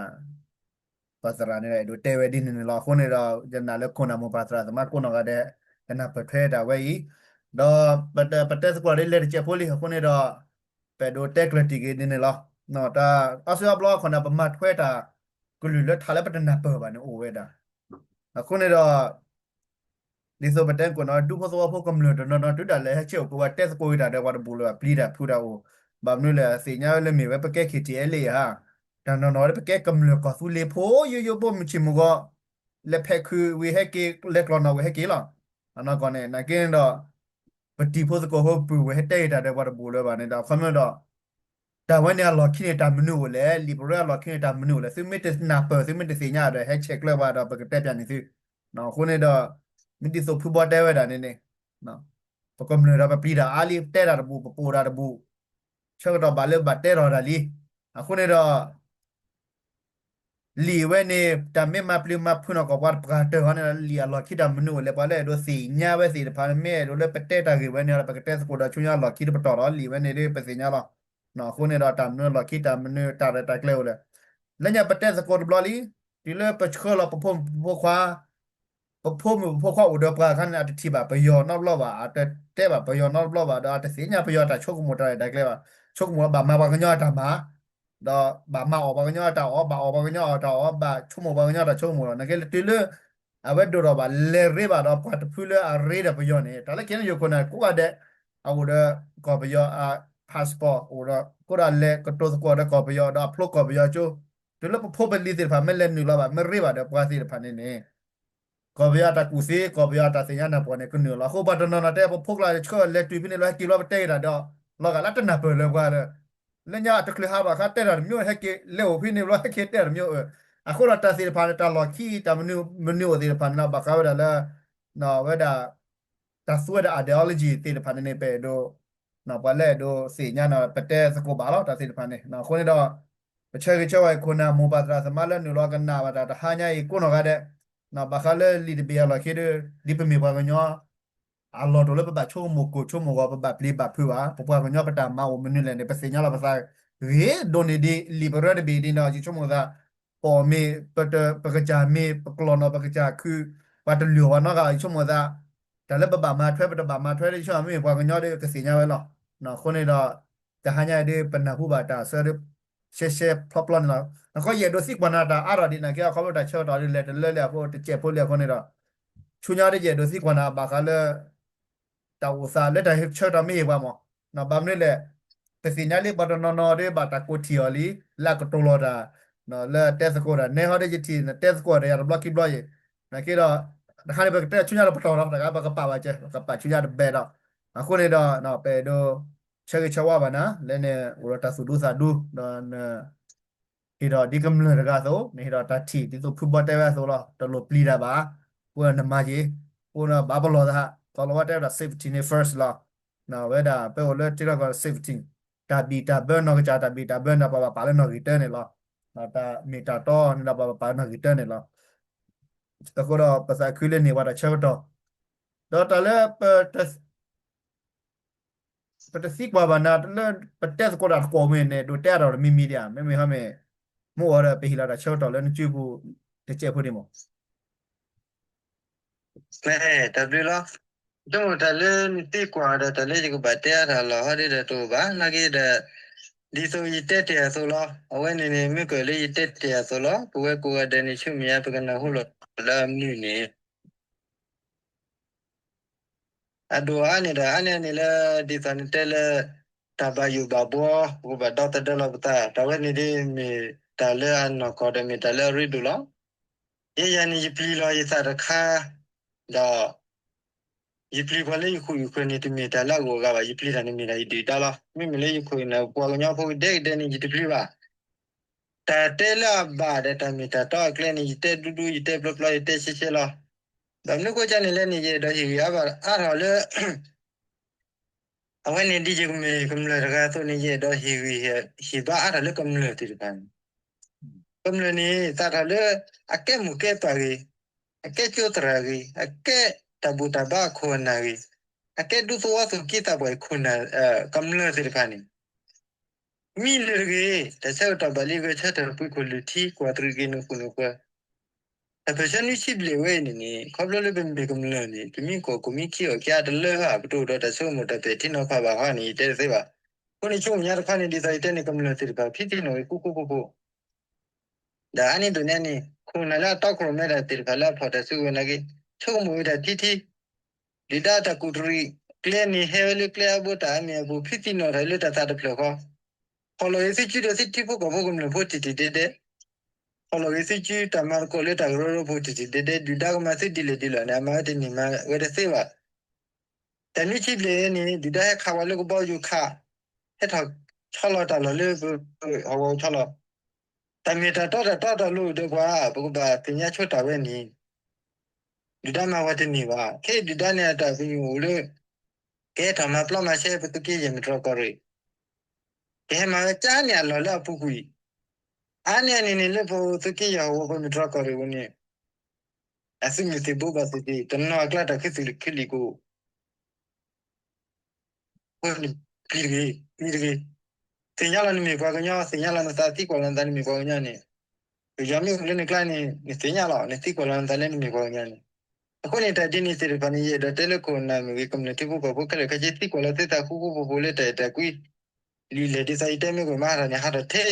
ပှၤသရၣ်န့ၣ်ဒီး အဲၣ်ဒိးတဲဝဲဒ်န့ၣ်န့ၣ်လီၤ. အဃိန့ၣ်ဒီး ယနာ်လၢခိၣ်နၢ်မိၢ်ပၢ်သရၣ်သမါကိးနီၢ်ဂၤဒဲး ကနၢ်ပၢၢ်ထွဲတၢ်ဝဲအံၤ, ဒီးပတဲသကိးဒ်လဲၣ်တစဲးဖိလံ အဃိန့ၣ်ဒီး ပအဲၣ်ဒိးတဲကျၢၤတံၢ်က့ၤဒ်န့ၣ်လီၤ. တၢ်အီစံအီဘျီအခိၣ်န့ၣ် ပမၤထွဲတၢ်ကလုၢ်လၢထးလၢပတနၢ်ပၢၢ်ဘၣ်န့ၣ်အိၣ်ဝဲဒၣ် အဃိန့ၣ်ဒီး ဒ်သိးပတဲကိးနီၢ် ဒူဖိသဝီဖိကမျၢၢ်တနီၤနီၤ တုၤဒၣ်လဲာ်ဟဲဆ့ၣ်အိၣ်က့ၤဝဲတဲသကိးက့ၤတၢ်ဒီးပှၤတဘူၣ်လၢၤဘၣ် ပျံၤတၢ်ဖုးတၢ်အိၣ်, ဘၣ်မနုၤလဲၣ် သ့ၣ်ညါဝဲလၢမ့ၢ်ဝဲပကဲ ခ့ၣ်ထံၣ်အဲလ့ၣ်ဧါ, တၢ်နီၢ်နီၢ်လၢပကဲကမျၢၢ်ကီၢ်သူလ့ၤဖိ ယိယိဖိမုၢ်ဆ့ၣ်မုၢ်ဂီၤ လဲၤဖဲးခုးဝံၤဟဲက့ၤ လဲၤကျီၢ်နီၣ်ဝံၤဟဲက့ၤလီၤ. အနီၢ်ကီၢ်န့ၣ် နာ်က့န့ၣ်ဒီး ပတံၤဖိသကိးဖိပုၢ်ဝဲၢ်ဟဲတဲက့ၤတၢ်ဒီးပှၤတဘူၣ်လၢၤဘၣ်န့ၣ်ဒီး အခီပညီဒီး တၢ်ဝဲန့ၣ်အလီၢ်ခံန့ၣ် တၢ်မနုၤအိၣ်လဲၣ်, လံာ်ပရၢအလီၢ်ခံန့ၣ် တၢ်မနုၤအိၣ်လဲၣ်, သုမ့ၢ်တနၢ်ပၢၢ် သုမ့ၢ်တသ့ၣ်ညါဒီး ဟဲဆဲးကျၢဘၣ်ဒီးပကတဲပၠးန့ၢ်သု. အဃိန့ၣ်ဒီး မ့ၢ်ဒ်သိးဖုဘီတဲဝဲဒၣ်န့ၣ်န့ၣ် ပကမျၢၢ်ဒီးပပျံၤတၢ်အါလံ ပတဲတၢ်တဘူၣ် ပပိာ်တၢ်တဘူၣ် ဆၢကတီၢ်ဘၣ်လၢဘၣ်တဲထီၣ်တၢ်လံ. အဃိန့ၣ်ဒီး လံာ်ဝဲန့ၣ် တၢ်မ့ၢ်မၤပျံၤမၤဖုးနီၢ်ကီၢ်ပှၤတပှၤတၢၢ်ဃီန့ၣ်ဒီး လံာ်အလီၢ်ခံတၢ်မနုၤအိၣ်လဲၣ်, ပှၤလၢအဲၣ်ဒိးသ့ၣ်ညါဝဲသ့ၣ်တဖၣ်န့ၣ် မ့ၢ်အဲၣ်ဒိးလၢပတဲတၢ်ဂ့ၢ်ဝဲန့ၣ်ဒီး ပကတဲသကိးဒီးဆူညါအလီၢ်ခံတပတီၢ်ဒီး လံာ်ဝဲန့ၣ်ဒ်ပသ့ၣ်ညါလီၤ. အဃိန့ၣ်ဒီးတၢ်မနုၤအလီၢ်ခံတၢ်မနုၤ တၢ်ရဲၣ်တၢ်ကျဲၤအိၣ်လဲၣ်. လၢညါပတဲသကိးတဘျီလံ, တုၤလၢပဆှၢလီၤပဖိမုၣ်ပဖိခွါ ပဖိမုၣ်ပဖိခွါအိၣ်ဒီးပှၤအခါန့ၣ် အတထံၣ်ဘၣ်ပယီၤနီတဘျီဘၣ်, အတတဲဘၣ်ပယီၤနီတဘျီဘၣ်, ဒီးအတသ့ၣ်ညါပယီၤတၢ်ဆိကမိၣ်တၢ်ရဲၣ်တၢ်ကျဲၤဘၣ်, ဆိကမိၣ်လၢဘၣ်မၤပှၤကညီအတၢ်မၤ, ဒီးဘၣ်မၤအီၣ်ပှၤကညီအတၢ်အီၣ်, ဘၣ်အီၣ်ပှၤကညီအတၢ်အီၣ်, ဘၣ်ဆိကမိၣ်ပှၤကညီအတၢ်ဆိကမိၣ်လီၤ. နာ်က့လၢတုၤလၢ အဝဲဒိၣ်ထီၣ်ဘၣ်လဲၤရ့ဘၣ်ဒီးပှၤတဖုလၢအရ့ဒီးပယီၤန့ၣ်, တၢ်လၢ KNU ခိၣ်နၢ် ကိးဂၤဒဲး အအိၣ်ဒီးကီၢ်ပယီၤအ passport အိၣ်ဒီး ကိးဂၤဒဲးလဲၤကတိၤသကိးဒီးကီၢ်ပယီၤ ဒီးအဖျိကီၢ်ပယီၤကၠိ, တုၤလၢပဖိပလံၤသ့ၣ်တဖၣ် မ့ၢ်လဲၤနုာ်လီၤဘၣ် မ့ၢ်ရ့ဘၣ်ဒီးပှၤသ့ၣ်တဖၣ်န့ၣ်န့ၣ် ကီၢ်ပယီၤအတၢ်ကူၣ်သ့ ကီၢ်ပယီၤအတၢ်သ့ၣ်ညါနၢ်ပၢၢ်န့ၣ် ကနုာ်လီၤ. အဃိပှၤတနီၤနီၤတဲ ပဖိကျါဆှၢလဲၤတုၤဖဲန့ၣ်လီၤ ဟဲက့ၤဘျီပတဲက့ၤတၢ်ဒီး လီၤဂာ်လၢတနၢ်ပၢၢ်လၢပှၤဒီး လၢညါတချုးဟးဘၣ်အခါတဲတၢ်တမျိုး ဟဲက့ၤလဲၤအိၣ်ဖဲန့ၣ်ဘျီ ဟဲက့ၤတဲတၢ်တမျိုးအၢ. အဃိဒီးတၢ်သ့ၣ်တဖၣ်န့ၣ် တၢ်လီၢ်ခံ တၢ်မနုၤမနုၤအိၣ်သ့ၣ်တဖၣ်န့ၣ်ဒီး ဘၣ်ဃးဝဲဒၣ်လၢ ဝဲဒၣ် တၢ်သူဝဲဒၣ် ideology သ့ၣ်တဖၣ်န့ၣ်န့ၣ် ပအဲၣ်ဒိး ပှၤလၢအဲၣ်ဒိးသ့ၣ်ညါန့ၣ် ပတဲသကိးဘၣ်လီၤ တၢ်သ့ၣ်တဖၣ်န့ၣ်. အဃိန့ၣ်ဒီး ပဆၢဂ့ၤဆၢဝါအံၤခိၣ်နၢ်မိၢ်ပၢ်သရၣ်သမါလၢနုာ်လီၤကနၣ်ဘၣ်တၢ်တဟါညါအံၤကိးနီၢ်ဂၤဒဲး, ဘၣ်ဃးလၢလံာ်တဘ့ၣ်အလီၢ်ခံဒီး ဒ်ပမ့ၢ်ပှၤကညီ အလီၢ်တအိၣ်လၢပဘၣ်ဆိကမိၣ်ကိၢ်ဆိကမိၣ်ဂီၤ ပဘၣ်ပျံၤဘၣ်ဖုးဘၣ် ပပှၤကညီပတၢ်မၤအိၣ်မနုၤလဲၣ်န့ၣ် ပသ့ၣ်ညါလီၤပသးဂ့ၤဒိၣ်န့ၢ်ဒံး လံာ်ပရၢတဘ့ၣ်ဒ်န့ၣ်ဒီး ယဆိကမိၣ်သး ပအီၣ်မ့ၤ ပကစၢ်မ့ၤ ပကျီၢ်နီၣ်ပကစၢ်ခု ပှၤတလုၢ်အီၣ်ပှၤနီတဂၤ ယဆိကမိၣ်သး တၢ်လၢပဘၣ်မၤထွဲ ပတဘၣ်မၤထွဲဒီး ယဆိကမိၣ်မ့မ့ၢ်ပှၤကညီဒီးကသ့ၣ်ညါဝဲလီၤ. အဃိန့ၣ်ဒီး တဟါညါအံၤဒီး ပနၢ်ဟူဘၣ်တၢ်ဆၢဒီး ရှဲရှဲဖျီဖျီန့ၣ်လီၤ. နခီယအဲၣ်ဒိးသံကွၢ်နၤတၢ်အါထီၣ်ဒ်န့ၣ်က့ အခီဖျိတၢ်ဆၢကတီၢ်ဒ်လဲၣ်တလၢလၢအဃိ တစဲးဖိလၢအဃိန့ၣ်ဒီး ဆူညါဒီးယအဲၣ်ဒိးသံကွၢ်နၤဘၣ်ဃးလၢ တၢ်အိၣ်သးလၢတၢ်ဆၢကတီၢ်မ့ၢ်ဟ့ၣ်ပှၤမး ဘၣ်မနုၤလဲၣ်, ပသ့ၣ်ညါလံ ပှၤတနီၤနီၤဒီးဘၣ်တၢ်ကိးထံၣ်အီၤလံ လၢအကတိၤလီၤတၢ် လၢတဲသကိးတၢ် နဲဟီဒီးယထံၣ် နတဲသကိးတၢ်ယၤတဘျီခံဘျီအံၤ, နာ်က့ဒီး တခါန့ၣ် ပကတဲဆူညါဒီးပတီၢ်လီၤ တခါ ပကပာ်ဘၣ်ကဲ ပကပာ်ဆူညါတဘဲဒီး အဃိန့ၣ်ဒီး ပအဲၣ်ဒိး ဆၢဂ့ၤဆၢဝါဘၣ်နၤ လၢနအိၣ်ဒီးတၢ်သူၣ်ဒူသးဒူ ဒီးန ဟ့ၣ်ဒီးဒ်ကမျၢၢ်တဂၤအသိး နဟ့ၣ်ဒီးတၢ်ထံၣ် ဒ်သိးဖုဘီတဲဝဲအသိးလီၤ တလိၣ်ပျံၤတၢ်ဘၣ်, ပဝဲနမၤက့ၤ, ပဝဲဘၣ်ပလီၢ်သး သီလီၤဝဲတဲဝဲဒၣ် safety န့ၣ် first လီၤ, ဝဲဒၣ်ပအိၣ်လၢထံကီၢ် safety တၢ်ဘံၣ်တၢ်ဘၢနီၢ်ကစၢ် တၢ်ဘံၣ်တၢ်ဘၢန့ၣ်ဒီး ပှၤဘၣ်ပာ်လၢနီၢ်ဂံၢ်တၢန့ၣ်လီၤ, တၢ်မ့ၢ်တၢ်တီန့ၣ်ဒီး ပှၤဘၣ်ပာ်လၢနီၢ်ဂံၢ်တၢန့ၣ်လီၤ, အဃိဒီးပသးခုလၢန့ၢ်ပှၤတၢ်ဆၢကတီၢ်, ဒီးတၢ်လၢ ပတသံကွၢ်ဘၣ်နၤလၢ ပတဲသကိးတၢ်တကွီၢ်မ့ၢ်န့ၣ် ဒိးတဲအါထီၣ်တမံၤမံၤဒံးဧါ, မ့မ့ၢ်ဟီမ့ၢ် မ့ၢ်အိၣ်ဒီးပဟ့ၣ်လီၤတၢ်ဆၢကတီၢ်လၢနစုပူၤ တစဲးဖိန့ၣ်မး, တၢ်ဘျုးလီၤ, ဆိကမိၣ်တၢ်လၢနသံကွၢ်ဒီးတၢ်လၢယကဘၣ်တဲအါထီၣ်လီၤဟီဒ်ဒီးတအိၣ်ဘၣ် နာ်က့ဒီး ဒ်သိးယတဲတ့ၢ်အသိးလီၤ, အဝဲန့ၣ်န့ၣ် မ့ၢ်ကွၢ်လၢယတဲတ့ၢ်အသိးလီၤ, ပဝဲကိးဂၤဒဲးန့ၣ် ဆူမဲာ်ညါပကနၢ်ဟူလီၤလၢအမုာ်န့ၣ် အဒိၣ်အါန့ၣ်ဒီး အါန့ၢ်အန့ၣ်လၢ ဒ်သိးနတဲလၢ တၢ်ဘၣ်ယိၣ်ဘၣ်ဘှီ ပကဘၣ်ဒီသဒၢလီၤပသး တၢ်ဝဲန့ၣ်ဒ်မ့ၢ်တၢ်လၢအနီၢ်ကီၢ်ဒီးမ့ၢ်တၢ်လၢအရ့ဒိၣ်လီၤ. ယဲယၤန့ၣ် ယပျံၤလီၤယသးတခါ ဒီး ယပျံၤပှၤလၢယဃုာ်ယဃုာ်န့ၣ် တမ့ၢ်တၢ်လၢအဂီၢ်အဂၤဘၣ်, ယပျံၤတၢ်န့ၣ်မ့ၢ်တၢ်ယဒုၣ်ဒါလီၤ. မ့မ့ၢ်လၢယခိၣ်ယနၢ်ပှၤကညီဖိကဒဲကဒဲန့ၣ် ယတပျံၤဘၣ်. တၢ်တဲလၢအဘၣ်ဒီးတၢ်မ့ၢ်တၢ်တီအကျဲန့ၣ် ယတဲဒူဒူ ယတဲပျီပျီ ယတဲရှဲရှဲလီၤ. ဘၣ်မနုၤဃိကန့ၣ်လဲၣ်န့ၣ် ယအဲၣ်ဒိးဟ့ၣ်ဂံၢ်အါဘၣ်အါထီၣ်လၢ အဝဲန့ၣ်ဒ်ယကမ့ၢ်ကမျၢၢ်တဂၤအသိးန့ၣ် ယအဲၣ်ဒိးဟ့ၣ်ဂံၢ်ဟ့ၣ်ဘါအါထီၣ်လၢကမျၢၢ်သ့ၣ်တဖၣ်န့ၣ်, ကမျၢၢ်န့ၣ် သးထီၣ်လၢ အကဲမိၢ်ကဲပၢ်ဂ့ၤ, အကဲကၠိသရၣ်ဂ့ၤ, အကဲတၢ်ဘူၣ်တၢ်ဘါအခိၣ်အနၢ်ဂ့ၤ, အကဲဒူသဝီသူၣ်က့သးပှၢ်အခိၣ်နၢ်, ကမျၢၢ်သ့ၣ်တဖၣ်န့ၣ် မ့ၢ်လၢတဂ့ၤ, တၢ်ဆၢကတီၢ်ဘၣ်လံဂဲၤဆၢထၢၣ်ပှ့ၤခိၣ်လုၢ်ထံ ကွၢ်တရံးက့ၤနဃုာ်နဃၢၤ, တၢ်ပၢၢ်ဆၢနွံဆံဘျဲၣ်ဝဲအံၤန့ၣ်န့ၣ် ခီဖျိလၢပမ့ၢ်ကမျၢၢ်န့ၣ် ပမ့ၢ်ကီၢ်ခိၣ်မ့ၢ်ခံအီၤက့ၤအါတလၢဘၣ် ပတအိၣ်ဒီးတၢ်ဆိကမိၣ်တၢ်ပဲာ်ထံနီၤဖးဘၣ်ဃီန့ၣ် ယတဲတသ့ဘၣ်. အဃိန့ၣ် ဆိကမိၣ်ညါတခါန့ၣ် ဒ်သိးယတဲန့ၣ် ကမျၢၢ်သ့ၣ်တဖၣ် ဖံးသံနီၣ်ဂံၢ်ဃူဃူဖိးဖိး ဒီးအါန့ၢ်ဒိၣ်န့ၣ်န့ၣ် ခိၣ်နၢ်လၢအတီခိၣ်ရိၣ်မဲတၢ်သ့ၣ်တဖၣ်လၢအဖီၣ်တၢ်စုကဝဲၤနာ်က့ ဆိကမိၣ်ဝဲဒၣ်ထံထံ ဒုၣ်ဒါတၢ်ကူၣ်တရံး ကျဲန့ၣ် ဟဲဝဲလၢကျဲအဘိတၢ်အါမံၤအပူၤ ဖံးသံနီၣ်ထီၣ်လၢတၢ်သးတဖျၢၣ်ဃီ, ဖီၣ်လီၤဂ့ၤသုစုဒီးသုထံဖိကီၢ်ဖိကမျၢၢ်ဖိတံၢ်တံၢ်ဒဲးဒဲး, ဖီၣ်လီၤဂ့ၤသုစုတၢ်မၤသကိးလၢတၢ်ကရၢကရိဖိတံၢ်တံၢ်ဒဲးဒဲး ဒုၣ်ဒါကမၤသုဒ်လဲၣ်ဒ်လဲၣ်န့ၣ် အမၤဝဲတန့ၢ်မၤဝဲတသ့ဘၣ်. တၢ်နွံဆံဘျဲၣ်အံၤန့ၣ် ဒုၣ်ဒါဟဲခးဝဲလၢကဘီယူၤခး, ဟဲထီၣ်ဆီလီၤတၢ်လီၢ်လၢပဟီၣ်ကဝီၤဆီလီၤ. တၢ်မ့ၢ်တၢ်တီတၢ်တီတၢ်လိၤဒီးပှၤ ပကဘၣ်သ့ၣ်ညါဆိတၢ်ဝဲန့ၣ် ဒုၣ်ဒါမၤဝဲတန့ၢ်ဘၣ်. ခဲအံၤဒုၣ်ဒါန့ၣ် အတၢ်ပညိၣ်အိၣ်လၢ ကဟဲထီၣ်မၤပျီမၤရှဲပသုးက့ယဲၢ်မတြီၢ်ကီၢ်ရ့ၣ်, ကဟဲမၤဝဲကၠါန့ၢ်အလီၢ်လၢအပူၤကွံာ်, အါန့ၢ်အန့ၣ်န့ၣ် လၢပသုးက့ယဲၢ်ဟီၣ်ကဝီၤပမတြီၢ်ကီၢ်ရ့ၣ်ပူၤန့ၣ် အသုးမုၢ်သံၣ်ဘိဘၣ်သ့ၣ်သ့ၣ် တနီၤအကျါတၢ်ခူသူၣ်လံခူလံကအိၣ် အဃိန့ၣ် ပျံၤတဂ့ၤ, ပျံၤတဂ့ၤ, သ့ၣ်ညါလီၤနမ့ၢ်ပှၤကညီ, သ့ၣ်ညါလီၤနသး, သံကွၢ်လီၤနသးလၢနမ့ၢ်ပှၤကညီန့ၣ်, ပယီၤမ့ၢ်အိၣ်လၢနကျါန့ၣ် နသ့ၣ်ညါလီၤ, နသံကွၢ်လီၤနသးလၢနမ့ၢ်ပှၤကညီန့ၣ်. အဃိန့ၣ် တၢ်ဒ်န့ၣ်သ့ၣ်တဖၣ်န့ၣ် ယအဲၣ်ဒိးတဲလၢခိၣ်နၢ်မ့ၢ်ဂ့ၤ, ကမျၢၢ်ထံဖိကီၢ်ဖိခဲလၢာ်ခဲဆ့ သံကွၢ်လီၤသုသးဃူဃူဖိးဖိးလၢတၢ်အဲၣ်တၢ်ကွံ လံာ်လဲၢ်ဒ်သိးယတဲမ့ၢ်ကွၢ်မးဟးထီၣ်န့ၣ် ဟးထီၣ်ထဲ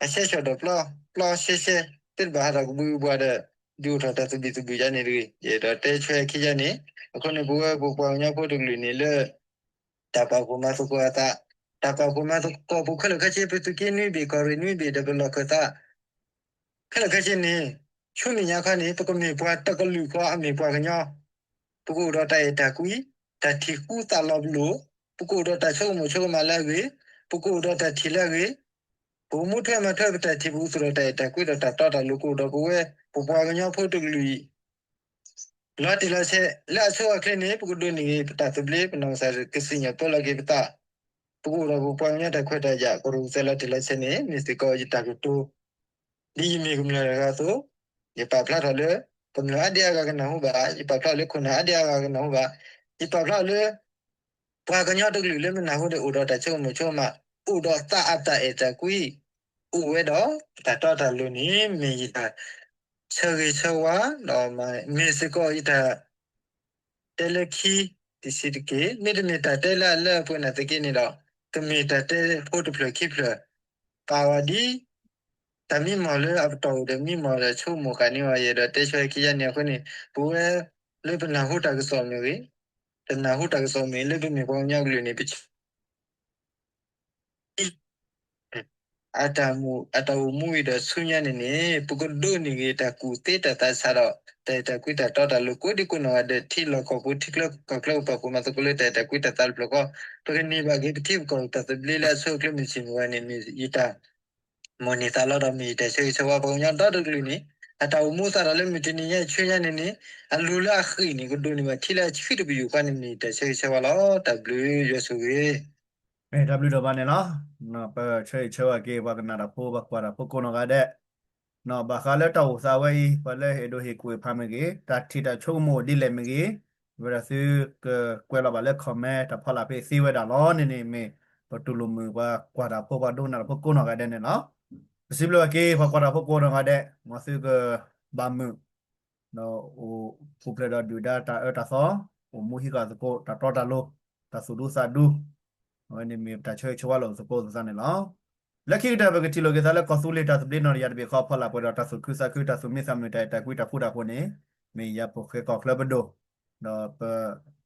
အဆဲးဆီၣ်ဒီးပျီ, ပျီဆဲးဆဲး, သ့ၣ်တဘၣ်ဟးထီၣ်ကဘှံးကဘှါဒီး ဒုးအိၣ်ထီၣ်တၢ်သဘံၣ်သဘုၣ်ယါန့ၣ်တဂ့ၤ. ယအဲၣ်ဒိးတဲဆွဲခံယါန့ၣ်, အဃိန့ၣ် ပဝဲပပှၤကညီဖိတကလုာ်န့ၣ်လၢ တၢ်ပာ်ဖှိၣ်မၤသကိးအသး, တၢ်ပာ်ဖှိၣ်မၤသကိးပူၤခဲလၢာ်ခဲဆ့ ပသုးက့နွံဘ့ၣ် ကီၢ်ရ့ၣ်နွံဘ့ၣ် ဒီးပလီၢ်ခၢၣ်သး ခဲလၢာ်ခဲဆ့န့ၣ်, ဆူမဲာ်ညါခီန့ၣ် ပကမ့ၢ်ပှၤတကလုာ်ဃီအမ့ၢ်ပှၤကညီ, ပကအိၣ်ဒီးတၢ်အဲၣ်တၢ်ကွံ, တၢ်ထံၣ်ဃူသးလီၤပလိာ်, ပကအိၣ်ဒီးတၢ်ဆိကမိၣ်ဆိကမးလၢအဂ့ၤ, ပကအိၣ်ဒီးတၢ်ထံၣ်လၢအဂ့ၤ, ပကမူထွဲမၤထွဲပတၢ်ထံၣ် ပကသူၣ်ထီၣ်တၢ်အဲၣ်တၢ်ကွံဒီးတၢ်တီတၢ်လိၤ ကအိၣ်ဒီးပဝဲ ပပှၤကညီဖိတကလုာ်အံၤ လီၤတံၢ်လီၤဆဲး လၢအဆိအချ့န့ၣ် ပကဒိးန့ၢ်ဂ့ၤပတၢ်သဘျ့ ပနီၢ်ကစၢ်ကစံၣ်ညီၣ်ပၢလီၤက့ၤပသး, ပကအိၣ်ဒီးပပှၤကညီတၢ်ခွဲးတၢ်ယာ် ကရူၢ်ကတၢၢ်လီၤတံၢ်လီၤဆဲးန့ၣ် မ့ၢ်စ့ၢ်ကီးယတၢ်ကတိၤ ဒ်ယမ့ၢ်ကမျၢၢ်တဂၤအသိး, ယပာ်ဖျါထီၣ်လၢ ကမျၢၢ်အါဒံအါဂၤကနၢ်ဟူဘၣ်, ယပာ်ဖျါလၢခိၣ်နၢ်အါဒံအါဂၤကနၢ်ဟူဘၣ်, ယပာ်ဖျါလၢ ပှၤကညီတကလုာ်လၢမနၢ်ဟူဒီးအိၣ်ဒီးတၢ်ဆိကမိၣ်ဆိကမး, အိၣ်ဒီးသးအတၢ်အဲၣ်တၢ်ကွံ, အိၣ်ဝဲဒီးတၢ်တီတၢ်လိၤန့ၣ် မ့ၢ်ယတၢ်ဆၢဂ့ၤဆၢဝါ, ဒီးမ့ၢ်စ့ၢ်ကီးယတၢ် တဲလၢခံ တဆံးတက့ၢ်. မ့တမ့ၢ်တၢ်တဲလၢအလၢအပှဲၤနာ်သက့န့ၣ်ဒီး ကမ့ၢ်တၢ်တဲဖိတဖျၢၣ်ခံဖျၢၣ် ပာ်ဝဲဒ် တၢ်မံမီၢ်လၢအပတီၢ်အိၣ်ဒီးမံမီၢ်ဒီးဆိကမိၣ်ဃာ်န့ၢ်အီၤ ယအဲၣ်ဒိးတဲဆၢခံယါန့ၣ်အဃိန့ၣ် ပဝဲလၢပနၢ်ဟူတၢ်ကစီၣ်မ့ၢ်ဂ့ၤ, တနၢ်ဟူတၢ်ကစီၣ်မ့ၢ်ဂ့ၤ လၢပမ့ၢ်ပှၤကညီကလုာ်န့ၣ် ပဆၢ အတၢ်အိၣ်မူအံၤဒီးဆူညါန့ၣ်န့ၣ် ပကဒိးန့ၢ်ဂ့ၤတၢ်ကူၣ်သ့တၢ်သးဆးဒီး တၢ်အဲၣ်တၢ်ကွံတၢ်တီတၢ်လိၤ ကိးဒံကိးနီၢ်ဂၤဒဲး ထံလီၢ်ကီၢ်ပူၤ ထံချၢကီၢ်ချၢပပာ်ဖှိၣ်မၤသကိးလၢတၢ်အဲၣ်တၢ်ကွံတၢ်သးတဖျၢၣ်ဃီ ပကန့ၢ်ဘၣ်က့ၤပထံပကီၢ်တၢ်သဘျ့လၢအဆိအချ့မုၢ်ဆ့ၣ်မုၢ်ဂီၤန့ၣ် မ့ၢ်ယတၢ် မိၣ်န့ၢ်သးလီဒီးမ့ၢ်ယတၢ်ဆၢဂ့ၤဆၢဝါ ပှၤကညီဒီတကလုာ်န့ၣ် အတၢ်အိၣ်မူသးဒီးလၢမုၢ်တနံၤညါဆူညါန့ၣ်န့ၣ် အလိၤလၢအဃံန့ၣ် ကဒိးန့ၢ်ဘၣ်ထံလၢအဆှံတပယူာ်ဃီန့ၣ် မ့ၢ်ယတၢ်ဆၢဂ့ၤဆၢဝါလီၤ. တၢ်ဘျုးယွၤဆိၣ်ဂ့ၤ တၢ်ဘျုးဒိၣ်မးန့ၣ်လီၤ. ပဆၢဂ့ၤဆၢဝါက့ၤ ပှၤကနၣ်တၢ်ဖိ ပှၤကွၢ်တၢ်ဖိကိးနီၢ်ဂၤဒဲး ဘၣ်ဃးလၢတၢ်အိၣ်သးဝဲအံၤ ပှၤလၢအဲၣ်ဒိးဟ့ၣ်ကူၣ်ဟ့ၣ်ဖးမ့ၢ်ဂ့ၤ, တၢ်ထံၣ်တၢ်ဆိကမိၣ်ဒ်လဲၣ်မ့ၢ်ဂ့ၤ, ဝဲဒၣ်သုကကွဲးလီၤဘၣ်လၢ comment တၢ်ဖီလာ်ဖဲသ့ဝဲဒၣ်လီၤန့ၣ်န့ၣ် မ့ၢ်ပတူၢ်လိာ်မုာ်ပှၤကွၢ်တၢ်ဖိ ပှၤဒိကနၣ်တၢ်ဖိကိးနီၢ်ဂၤဒဲးန့ၣ်လီၤ. ပစံးဘျုးဘၣ်က့ၤ ပှၤကွၢ်တၢ်ဖိကိးနီၢ်ဂၤဒဲး မ်သုကဘၣ်မုာ် ဒီးအိၣ်ပူၤဖျဲးဒီးဒုၣ်ဒါတၢ်အၢတၢ်သီ, အိၣ်မူဟံးဃာ်သကိး တၢ်တီတၢ်လိၤ, တၢ်သူၣ်ဒူသးဒူ, အဝဲန့ၣ်မ့ၢ်ပတၢ်ဆၢဂ့ၤဆၢဝါလိာ်သကိးသးန့ၣ်လီၤ. လၢခံကတၢၢ် ပကထံၣ်လိာ်က့ၤသးလၢကီၢ်သူလ့ၤတၢ်သဘျ့နီၣ်တယၤတဘ့ၣ်ဃီ ဖီလာ်ပှဲၤဒီးတၢ်သူၣ်ခုသးခု တၢ်သူၣ်မံသးမုာ် တၢ်အဲၣ်တၢ်ကွံတၢ်ဃူတၢ်ဖိးန့ၣ် မ့ၢ်ယၤဖိၣ်ဃဲကီၢ်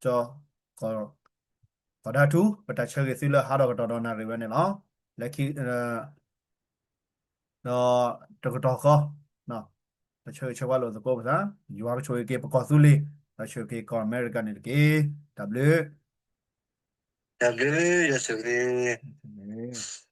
ချၢပဒိၣ်, ဒီးပကၠီ ကီၢ်ဒါထူ ပတၢ်ဆၢဂ့ၤသုလၢဟးထီၣ်ကတီၢ်ဒီးနၣ်ရံၣ်ဝဲန့ၣ်လီၤ. လၢခံ ဒီးတကတီၢ်ဃီ တၢ်ဆၢဂ့ၤဆၢဝါလိာ်သကိးပသး, ယွၤကဆိၣ်ဂ့ၤက့ၤပကီၢ်သူလ့ၤ, ဒီးဆိၣ်ဂ့ၤက့ၤကီၢ်အမဲရကၤန့ၣ်တက့ၢ်. တၢ်ဘျုး တၢ်ဘျုးယွၤဆိၣ်ဂ့ၤ